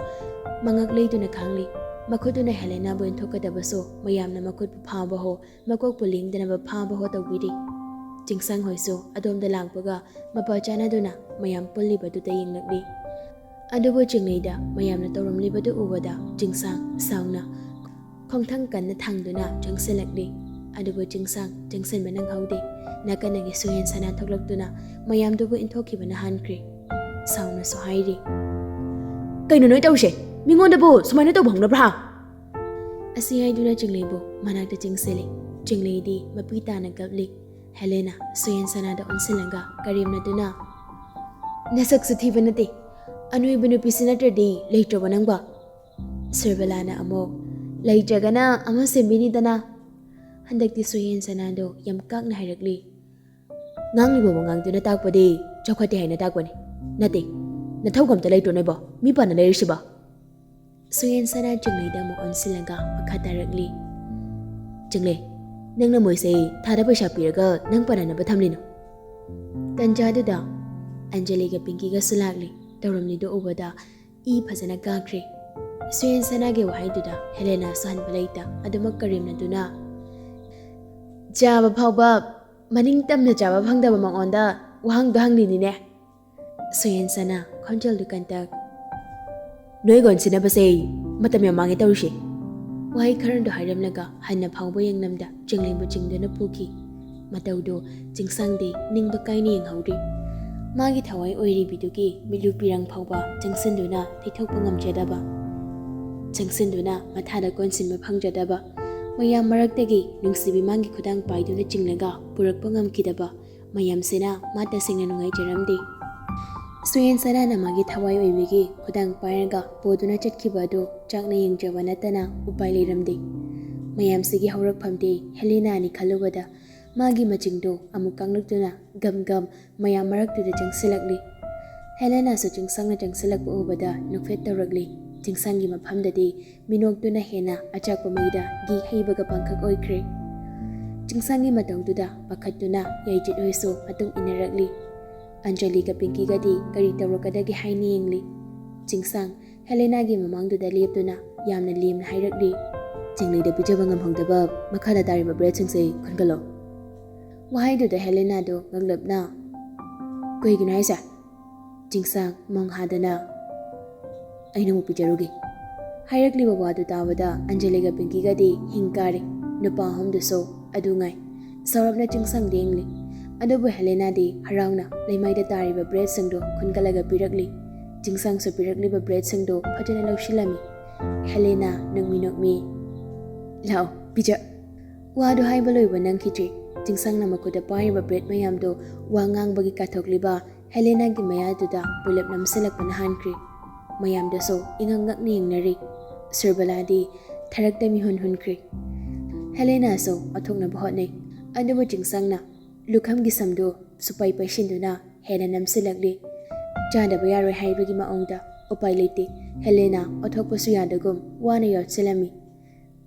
ꯃꯉꯛ ꯂꯩꯗꯨꯅ ꯈꯥꯡꯂꯤ꯫ ꯃꯈꯨꯠꯇꯨꯅ ꯍꯦꯂꯦꯅꯥꯕꯨ ꯏꯟꯊꯣꯛꯀꯗꯕꯁꯨ ꯃꯌꯥꯝꯅ ꯃꯈꯨꯠꯄꯨ ꯐꯥꯕ ꯍꯣ, ꯃꯀꯣꯛꯄꯨ ꯂꯦꯡꯗꯅꯕ ꯐꯥꯕ ꯍꯣ ꯇꯧꯕꯤꯔꯤ꯫ ꯆꯤꯡꯁꯥꯡ ꯍꯣꯏꯁꯨ ꯑꯗꯣꯝꯗ ꯂꯥꯛꯄꯒ ꯃꯄꯥ ꯆꯥꯅꯗꯨꯅ ꯃꯌꯥꯝ ꯄꯨꯜꯂꯤꯕꯗꯨꯗ ꯌꯦꯡꯂꯛꯂꯤ꯫ ꯑꯗꯨꯕꯨ ꯆꯤꯡꯂꯩꯗ ꯃꯌꯥꯝꯅ ꯇꯧꯔꯝꯂꯤꯕꯗꯨ ꯎꯕꯗ ꯆꯤꯡꯁꯥꯡ ꯁꯥꯎꯅ ꯈꯣꯡꯊꯥꯡ ꯀꯟꯅ ꯊꯥꯡꯗꯨꯅ ꯆꯪꯁꯤꯜꯂꯛꯂꯤ꯫ ꯑꯗꯨꯕꯨ ꯆꯤꯡꯁꯥꯡ ꯆꯪꯁꯤꯟꯕ ꯅꯪꯍꯧꯗꯦ꯫ ꯅꯥꯀꯟꯗꯒꯤ ꯁꯨꯌꯦꯟ ꯁꯅꯥ ꯊꯣꯛꯂꯛꯇꯨꯅ ꯃꯌꯥꯝꯗꯨꯕꯨ ꯏꯟꯊꯣꯛꯈꯤꯕꯅ ꯍꯥꯟꯈ꯭ꯔꯦ꯫ ꯁꯥꯎꯅꯁꯨ ꯍꯥꯏꯔꯤ, "ꯀꯩꯅꯣ ꯅꯣꯏ ꯇꯧꯔꯤꯁꯦ? ꯃꯤꯉꯣꯟꯗꯕꯨ ꯁꯨꯃꯥꯏꯅ ꯇꯧꯕ ꯍꯧꯅꯕ꯭ꯔꯥ?" ꯑꯁꯤ ꯍꯥꯏꯗꯨꯅ ꯆꯤꯡꯂꯩꯕꯨ ꯃꯅꯥꯛꯇ ꯆꯤꯡꯁꯤꯜꯂꯤ꯫ ꯆꯤꯡꯂꯩꯗꯤ ꯃꯄꯤ ꯇꯥꯅ ꯀꯞꯂꯤ꯫ ꯍꯦꯂꯦꯅꯥ ꯁꯨꯌꯦꯟ ꯁꯅꯥꯗ ꯑꯣꯟꯁꯤꯜꯂꯒ ꯀꯔꯦꯝꯅꯗꯨꯅ, "ꯅꯁꯛꯁꯨ ꯊꯤꯕ ꯅꯠꯇꯦ, ꯑꯅꯣꯏꯕ ꯅꯨꯄꯤꯁꯤ ꯅꯠꯇ꯭ꯔꯗꯤ ꯂꯩꯇ꯭ꯔꯕꯣ ꯅꯪꯕꯣ?" ꯁꯨꯔꯕꯂꯥꯅ ꯑꯃꯨꯛ, "ꯂꯩꯇ꯭ꯔꯒꯅ ꯑꯃ ꯁꯦꯝꯕꯤꯅꯤꯗꯅ꯫" ꯍꯟꯗꯛꯇꯤ ꯁꯨꯌꯦꯟ ꯁꯅꯥꯗꯣ ꯌꯥꯝ ꯀꯥꯛꯅ ꯍꯥꯏꯔꯛꯂꯤ꯫ "ꯉꯥꯡꯂꯤꯕ ꯋꯥꯉꯥꯡꯗꯨꯅ ꯇꯥꯛꯄꯗꯤ ꯆꯥꯎꯈꯠꯇꯦ ꯍꯥꯏꯅ ꯇꯥꯛꯄꯅꯤ, ꯅꯠꯇꯦ꯫ ꯅꯊꯧꯒ ꯑꯝꯇ ꯂꯩꯇ꯭ꯔꯣ ꯅꯣꯏꯕꯣ, ꯃꯤ ꯄꯥꯟꯅ ꯂꯩꯔꯤꯁꯤꯕꯣ?" ꯁꯨꯌꯦꯟ ꯁꯅꯥ ꯆꯤꯡꯂꯩꯗ ꯑꯃꯨꯛ ꯑꯣꯟꯁꯤꯜꯂꯒ ꯃꯈꯥ ꯇꯥꯔꯛꯂꯤ꯫ "ꯆꯤꯡꯂꯩ, ꯅꯪꯅ ꯃꯣꯏꯁꯦ ꯊꯥꯗ ꯄꯩꯁꯥ ꯄꯤꯔꯒ ꯅꯪ ꯄꯥꯟꯅꯅꯕ ꯊꯝꯂꯤꯅꯣ?" ꯇꯟꯖꯥꯗꯨꯗ ꯑꯟꯖꯂꯤꯒ ꯄꯤꯡꯀꯤꯒꯁꯨ ꯂꯥꯛꯂꯤ꯫ ꯇꯧꯔꯝꯂꯤꯗꯨ ꯎꯕꯗ ꯏ ꯐꯖꯅ ꯀꯥꯈ꯭ꯔꯦ꯫ ꯁꯨꯌꯦꯟ ꯁꯅꯥꯒꯤ ꯋꯥꯍꯩꯗꯨꯗ ꯍꯦꯂꯦꯅꯥꯁꯨ ꯍꯟꯕ ꯂꯩꯇ ꯑꯗꯨꯃꯛ ꯀꯔꯦꯝꯅꯗꯨꯅ, "ꯆꯥꯕ ꯐꯥꯎꯕ ꯃꯅꯤꯡ ꯇꯝꯅ ꯆꯥꯕ ꯐꯪꯗꯕ ꯃꯉꯣꯟꯗ ꯋꯥꯍꯪꯗꯣ ꯍꯪꯂꯤꯅꯤꯅꯦ꯫" ꯁꯣꯌꯦꯟ ꯁꯅꯥ ꯈꯣꯟꯖꯦꯜꯗꯨ ꯀꯟꯇꯛ꯫ ꯅꯣꯏ ꯀꯣꯟꯁꯤꯟꯅꯕꯁꯦ ꯃꯇꯝ ꯌꯥꯝ ꯃꯥꯡꯉꯦ ꯇꯧꯔꯤꯁꯦ꯫ ꯋꯥꯍꯩ ꯈꯔꯗꯣ ꯍꯥꯏꯔꯝꯂꯒ ꯍꯟꯅ ꯐꯥꯎꯕ ꯌꯦꯡꯂꯝꯗ ꯆꯤꯡꯂꯦꯝꯕꯨ ꯆꯤꯡꯗꯨꯅ ꯄꯨꯈꯤ꯫ ꯃꯇꯧꯗꯨ ꯆꯤꯡꯁꯥꯡꯗꯤ ꯅꯤꯡꯕ ꯀꯥꯏꯅ ꯌꯦꯡꯍꯧꯔꯤ꯫ ꯃꯥꯒꯤ ꯊꯋꯥꯏ ꯑꯣꯏꯔꯤꯕꯤꯗꯨꯒꯤ ꯃꯤꯠꯂꯨ ꯄꯤꯔꯪ ꯐꯥꯎꯕ ꯆꯪꯁꯤꯟꯗꯨꯅ ꯇꯩꯊꯣꯛꯄ ꯉꯝꯖꯗꯕ꯫ ꯆꯪꯁꯤꯟꯗꯨꯅ ꯃꯊꯥꯗ ꯀꯣꯟꯁꯤꯟꯕ ꯐꯪꯖꯗꯕ꯫ ꯃꯌꯥꯝ ꯃꯔꯛꯇꯒꯤ ꯅꯨꯡꯁꯤꯕꯤ ꯃꯥꯒꯤ ꯈꯨꯗꯥꯡ ꯄꯥꯏꯗꯨꯅ ꯆꯤꯡꯂꯒ ꯄꯨꯔꯛꯄ ꯉꯝꯈꯤꯗꯕ꯫ ꯃꯌꯥꯝꯁꯤꯅ ꯃꯥ ꯇꯁꯦꯡꯅ ꯅꯨꯡꯉꯥꯏꯖꯔꯝꯗꯦ꯫ ꯁꯣꯌꯦꯟ ꯁꯅꯥꯅ ꯃꯥꯒꯤ ꯊꯋꯥꯏ ꯑꯣꯏꯕꯤꯒꯤ ꯈꯨꯗꯥꯡ ꯄꯥꯏꯔꯒ ꯄꯨꯗꯨꯅ ꯆꯠꯈꯤꯕ ꯑꯗꯨ ꯆꯥꯛꯅ ꯌꯦꯡꯖꯕ ꯅꯠꯇꯅ ꯎꯄꯥꯏ ꯂꯩꯔꯝꯗꯦ꯫ ꯃꯌꯥꯝꯁꯤꯒꯤ ꯍꯧꯔꯛꯐꯝꯗꯤ ꯍꯦꯂꯦꯅꯥꯅꯤ ꯈꯜꯂꯨꯕꯗ ꯃꯥꯒꯤ ꯃꯆꯤꯡꯗꯨ ꯑꯃꯨꯛ ꯀꯥꯡꯂꯛꯇꯨꯅ ꯒꯝ ꯒꯝ ꯃꯌꯥꯝ ꯃꯔꯛꯇꯨꯗ ꯆꯪꯁꯤꯜꯂꯛꯂꯤ꯫ ꯍꯦꯂꯦꯅꯥꯁꯨ ꯆꯤꯡꯁꯥꯡꯅ ꯆꯪꯁꯤꯜꯂꯛꯄ ꯎꯕꯗ ꯅꯣꯛꯐꯦꯠ ꯇꯧꯔꯛꯂꯤ꯫ ꯆꯤꯡꯁꯥꯡꯒꯤ ꯃꯐꯝꯗꯗꯤ ꯃꯤꯅꯣꯛꯇꯨꯅ ꯍꯦꯟꯅ ꯑꯆꯥꯛꯄ ꯃꯩꯗ ꯘꯤ ꯍꯩꯕꯒ ꯄꯥꯡꯈꯛ ꯑꯣꯏꯈ꯭ꯔꯦ꯫ ꯆꯤꯡꯁꯥꯡꯒꯤ ꯃꯇꯧꯗꯨꯗ ꯄꯥꯈꯠꯇꯨꯅ ꯌꯥꯏꯖꯤꯠ ꯍꯣꯏꯁꯨ ꯃꯇꯨꯡ ꯏꯟꯅꯔꯛꯂꯤ꯫ ꯑꯟꯖꯂꯤꯒ ꯄꯤꯡꯀꯤꯒꯗꯤ ꯀꯔꯤ ꯇꯧꯔꯛꯀꯗꯒꯦ ꯍꯥꯏꯅ ꯌꯦꯡꯂꯤ꯫ ꯆꯤꯡꯁꯥꯡ ꯍꯦꯂꯦꯅꯥꯒꯤ ꯃꯃꯥꯡꯗꯨꯗ ꯂꯦꯞꯇꯨꯅ ꯌꯥꯝꯅ ꯂꯦꯝꯅ ꯍꯥꯏꯔꯛꯂꯤ꯫ ꯆꯤꯡꯂꯩꯗ ꯄꯤꯖꯕ ꯉꯝꯍꯧꯗꯕ ꯃꯈꯥꯗ ꯇꯥꯔꯤꯕ ꯕ꯭ꯔꯦꯗꯁꯤꯡꯁꯦ ꯈꯨꯟꯒꯠꯂꯣ꯫ ꯋꯥꯍꯩꯗꯨꯗ ꯍꯦꯂꯦꯅꯥꯗꯨ ꯉꯛꯂꯞꯅ, "ꯀꯩꯒꯤꯅꯣ ꯍꯥꯏꯁꯦ?" ꯆꯤꯡꯁꯥꯡ ꯃꯣꯡ ꯍꯥꯗꯅ, "ꯑꯩꯅ ꯑꯃꯨꯛ ꯄꯤꯖꯔꯨꯒꯦ" ꯍꯥꯏꯔꯛꯂꯤꯕ ꯋꯥꯗꯨ ꯇꯥꯕꯗ ꯑꯟꯖꯂꯤꯒ ꯄꯤꯡꯀꯤꯒꯗꯤ ꯍꯤꯡ ꯀꯥꯔꯦ꯫ ꯅꯨꯄꯥ ꯑꯍꯨꯝꯗꯨꯁꯨ ꯑꯗꯨ ꯉꯥꯏ꯫ ꯁꯥꯎꯔꯞꯅ ꯆꯤꯡꯁꯥꯡꯗ ꯌꯦꯡꯂꯤ꯫ ꯑꯗꯨꯕꯨ ꯍꯦꯂꯦꯅꯥꯗꯤ ꯍꯔꯥꯎꯅ ꯂꯩꯃꯥꯏꯗ ꯇꯥꯔꯤꯕ ꯕ꯭ꯔꯦꯗꯁꯤꯡꯗꯨ ꯈꯨꯟꯒꯠꯂꯒ ꯄꯤꯔꯛꯂꯤ꯫ ꯆꯤꯡꯁꯥꯡꯁꯨ ꯄꯤꯔꯛꯂꯤꯕ ꯕ꯭ꯔꯦꯗꯁꯤꯡꯗꯨ ꯐꯖꯅ ꯂꯧꯁꯤꯜꯂꯝꯃꯤ꯫ ꯍꯦꯂꯦꯅꯥ ꯅꯣꯛꯃꯤ ꯅꯣꯛꯃꯤ, "ꯂꯥꯛꯑꯣ, ꯄꯤꯖ-" ꯋꯥꯗꯨ ꯍꯥꯏꯕ ꯂꯣꯏꯕ ꯅꯪꯈꯤꯗ꯭ꯔꯤ꯫ ꯆꯤꯡꯁꯥꯡꯅ ꯃꯈꯨꯠꯇ ꯄꯥꯏꯔꯤꯕ ꯕ꯭ꯔꯦꯗ ꯃꯌꯥꯝꯗꯨ ꯋꯥ ꯉꯥꯡꯕꯒꯤ ꯀꯥꯊꯣꯛꯂꯤꯕ ꯍꯦꯂꯦꯅꯥꯒꯤ ꯃꯌꯥꯗꯨꯗ ꯄꯨꯂꯞ ꯅꯝꯁꯤꯜꯂꯛꯄꯅ ꯍꯥꯟꯈ꯭ꯔꯦ꯫ ꯃꯌꯥꯝꯗꯨꯁꯨ ꯏꯉꯛ ꯉꯛꯅ ꯌꯦꯡꯅꯔꯤ꯫ ꯁꯨꯔꯕꯂꯥꯗꯤ ꯊꯔꯛꯇ ꯃꯤꯍꯨꯟ ꯍꯨꯟꯈ꯭ꯔꯦ꯫ ꯍꯦꯂꯦꯅꯥꯁꯨ ꯑꯣꯊꯣꯛꯅꯕ ꯍꯣꯠꯅꯩ꯫ ꯑꯗꯨꯕꯨ ꯆꯤꯡꯁꯥꯡꯅ ꯂꯨꯈꯝꯒꯤ ꯁꯝꯗꯨ ꯁꯨꯄꯥꯏ ꯄꯩꯁꯤꯟꯗꯨꯅ ꯍꯦꯟꯅ ꯅꯝꯁꯤꯜꯂꯛꯂꯤ꯫ ꯆꯥꯗꯕ ꯌꯥꯔꯣꯏ ꯍꯥꯏꯕꯒꯤ ꯃꯑꯣꯡꯗ ꯎꯄꯥꯏ ꯂꯩꯇꯦ꯫ ꯍꯦꯂꯦꯅꯥ ꯑꯣꯊꯣꯛꯄꯁꯨ ꯌꯥꯗꯒꯨꯝ ꯋꯥꯅ ꯌꯣꯠꯁꯤꯜꯂꯝꯃꯤ꯫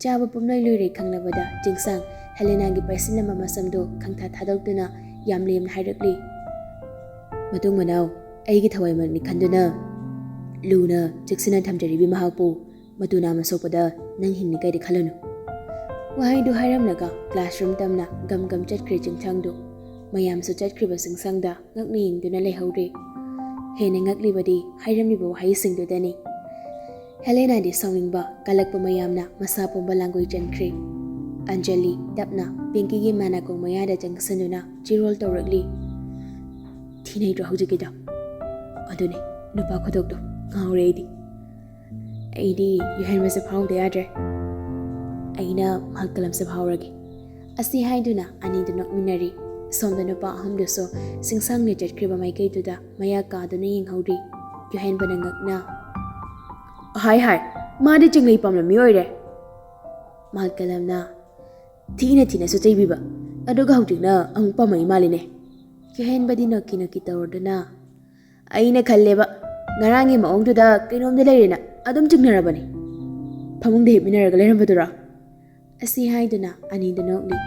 ꯆꯥꯕ ꯄꯨꯝꯂꯣꯏ ꯂꯣꯏꯔꯦ ꯈꯪꯂꯕꯗ ꯆꯤꯡꯁꯥꯡ ꯍꯦꯂꯦꯅꯥꯒꯤ ꯄꯥꯏꯁꯤꯜꯂꯝꯕ ꯃꯁꯝꯗꯨ ꯈꯪꯊꯥ ꯊꯥꯗꯣꯛꯇꯨꯅ ꯌꯥꯝ ꯂꯦꯝꯅ ꯍꯥꯏꯔꯛꯂꯤ꯫ "ꯃꯇꯨꯡ ꯃꯅꯥꯎ ꯑꯩꯒꯤ ꯊꯋꯥꯏꯃꯛꯅꯤ ꯈꯟꯗꯨꯅ ꯂꯨꯅ ꯆꯦꯛꯁꯤꯟꯅ ꯊꯝꯖꯔꯤꯕꯤ ꯃꯍꯥꯛꯄꯨ ꯃꯇꯨ ꯅꯥꯝꯃ ꯁꯣꯛꯄꯗ ꯅꯪ ꯍꯤꯡꯅꯤ ꯀꯩꯗꯤ ꯈꯜꯂꯨꯅꯨ"꯫ ꯋꯥꯍꯩꯗꯨ ꯍꯥꯏꯔꯝꯂꯒ ꯀ꯭ꯂꯥꯁꯔꯨꯝ ꯇꯝꯅ ꯒꯝ ꯒꯝ ꯆꯠꯈ꯭ꯔꯦ ꯆꯤꯡꯁꯥꯡꯗꯨ꯫ ꯃꯌꯥꯝꯁꯨ ꯆꯠꯈ꯭ꯔꯤꯕ ꯆꯤꯡꯁꯥꯡꯗ ꯉꯛꯅ ꯌꯦꯡꯗꯨꯅ ꯂꯩꯍꯧꯔꯦ꯫ ꯍꯦꯟꯅ ꯉꯛꯂꯤꯕꯗꯤ ꯍꯥꯏꯔꯝꯂꯤꯕ ꯋꯥꯍꯩꯁꯤꯡꯗꯨꯗꯅꯤ꯫ ꯍꯦꯂꯦꯅꯥꯗꯤ ꯁꯥꯎꯅꯤꯡꯕ ꯀꯜꯂꯛꯄ ꯃꯌꯥꯝꯅ ꯃꯁꯥ ꯄꯨꯝꯕ ꯂꯥꯡꯒꯣꯏ ꯆꯟꯈ꯭ꯔꯦ꯫ ꯑꯟꯖꯂꯤ ꯇꯞꯅ ꯄꯤꯡꯀꯤꯒꯤ ꯃꯅꯥꯀꯣꯡ ꯃꯌꯥꯗ ꯆꯪꯁꯤꯟꯗꯨꯅ ꯆꯤꯔꯣꯜ ꯇꯧꯔꯛꯂꯤ꯫ "ꯊꯤꯅꯩꯗ꯭ꯔꯣ ꯍꯧꯖꯤꯛꯀꯤꯗꯣ? ꯑꯗꯨꯅꯦ, ꯅꯨꯄꯥ ꯈꯨꯗꯣꯛꯇꯣ꯫ ꯉꯥꯎꯔꯦ ꯑꯩꯗꯤ꯫ ꯑꯩꯗꯤ ꯌꯨꯍꯦꯟꯕꯁꯦ ꯐꯥꯎꯗ ꯌꯥꯗ꯭ꯔꯦ꯫ ꯑꯩꯅ ꯃꯥꯜꯀꯂꯝꯁꯦ ꯐꯥꯎꯔꯒꯦ"꯫ ꯑꯁꯤ ꯍꯥꯏꯗꯨꯅ ꯑꯅꯤꯗꯨ ꯅꯣꯛꯃꯤꯟꯅꯔꯤ꯫ ꯁꯣꯝꯗ ꯅꯨꯄꯥ ꯑꯍꯨꯝꯗꯨꯁꯨ ꯁꯤꯡꯁꯥꯡꯅ ꯆꯠꯈ꯭ꯔꯤꯕ ꯃꯥꯏꯀꯩꯗꯨꯗ ꯃꯌꯥ ꯀꯥꯗꯨꯅ ꯌꯦꯡꯍꯧꯔꯤ꯫ ꯌꯨꯍꯦꯟꯕꯅ ꯉꯛꯅ, "ꯍꯥꯏ ꯍꯥꯏ, ꯃꯥꯗꯤ ꯆꯤꯡꯂꯩ ꯄꯥꯝꯂꯝꯃꯤ ꯑꯣꯏꯔꯦ"꯫ ꯃꯥꯜꯀꯂꯝꯅ, "ꯊꯤꯅ ꯊꯤꯅꯁꯨ ꯆꯩꯕꯤꯕ, ꯑꯗꯨꯒ ꯍꯧꯖꯤꯛꯅ ꯑꯃꯨꯛ ꯄꯥꯝꯃꯛꯏ ꯃꯥꯜꯂꯤꯅꯦ"꯫ ꯌꯨꯍꯦꯟꯕꯗꯤ ꯅꯣꯛꯀꯤ ꯅꯣꯛꯀꯤ ꯇꯧꯔꯗꯨꯅ, "ꯑꯩꯅ ꯈꯜꯂꯦꯕ, ꯉꯔꯥꯡꯒꯤ ꯃꯑꯣꯡꯗꯨꯗ ꯀꯩꯅꯣꯝꯗꯤ ꯂꯩꯔꯦꯅ ꯑꯗꯨꯝ ꯆꯤꯡꯅꯔꯕꯅꯤ꯫ ꯐꯃꯨꯡꯗ ꯍꯤꯞꯃꯤꯟꯅꯔꯒ ꯂꯩꯔꯝꯕꯗꯨꯔꯣ?" ꯑꯁꯤ ꯍꯥꯏꯗꯨꯅ ꯑꯅꯤꯗꯨ ꯅꯣꯛꯂꯤ꯫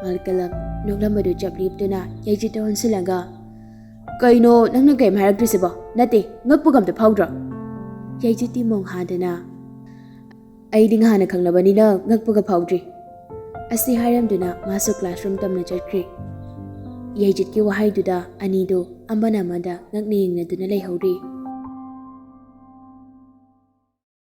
ꯃꯥꯜꯀꯂꯝ ꯅꯣꯛꯂꯝꯕꯗꯨ ꯆꯞ ꯂꯦꯞꯇꯨꯅ ꯌꯥꯏꯖꯤꯠꯇ ꯑꯣꯟꯁꯤꯜꯂꯒ, "ꯀꯩꯅꯣ ꯅꯪꯅ ꯀꯩꯝ ꯍꯥꯏꯔꯛꯇ꯭ꯔꯤꯁꯤꯕꯣ? ꯅꯠꯇꯦ, ꯉꯛꯄꯒ ꯑꯝꯇ ꯐꯥꯎꯗ꯭ꯔꯣ?" ꯌꯥꯏꯖꯤꯠꯇꯤ ꯃꯣꯡ ꯍꯥꯗꯅ, "ꯑꯩꯗꯤ ꯉꯍꯥꯟꯅ ꯈꯪꯂꯕꯅꯤꯅ ꯉꯛꯄꯒ ꯐꯥꯎꯗ꯭ꯔꯤ"꯫ ꯑꯁꯤ ꯍꯥꯏꯔꯝꯗꯨꯅ ꯃꯥꯁꯨ classroom ꯇꯝꯅ ꯆꯠꯈ꯭ꯔꯦ꯫ ꯌꯥꯏꯖꯤꯠꯀꯤ ꯋꯥꯍꯩꯗꯨꯗ ꯑꯅꯤꯗꯨ ꯑꯃꯅ ꯑꯃꯗ ꯉꯛꯅ ꯌꯦꯡꯅꯗꯨꯅ ꯂꯩꯍꯧꯔꯤ꯫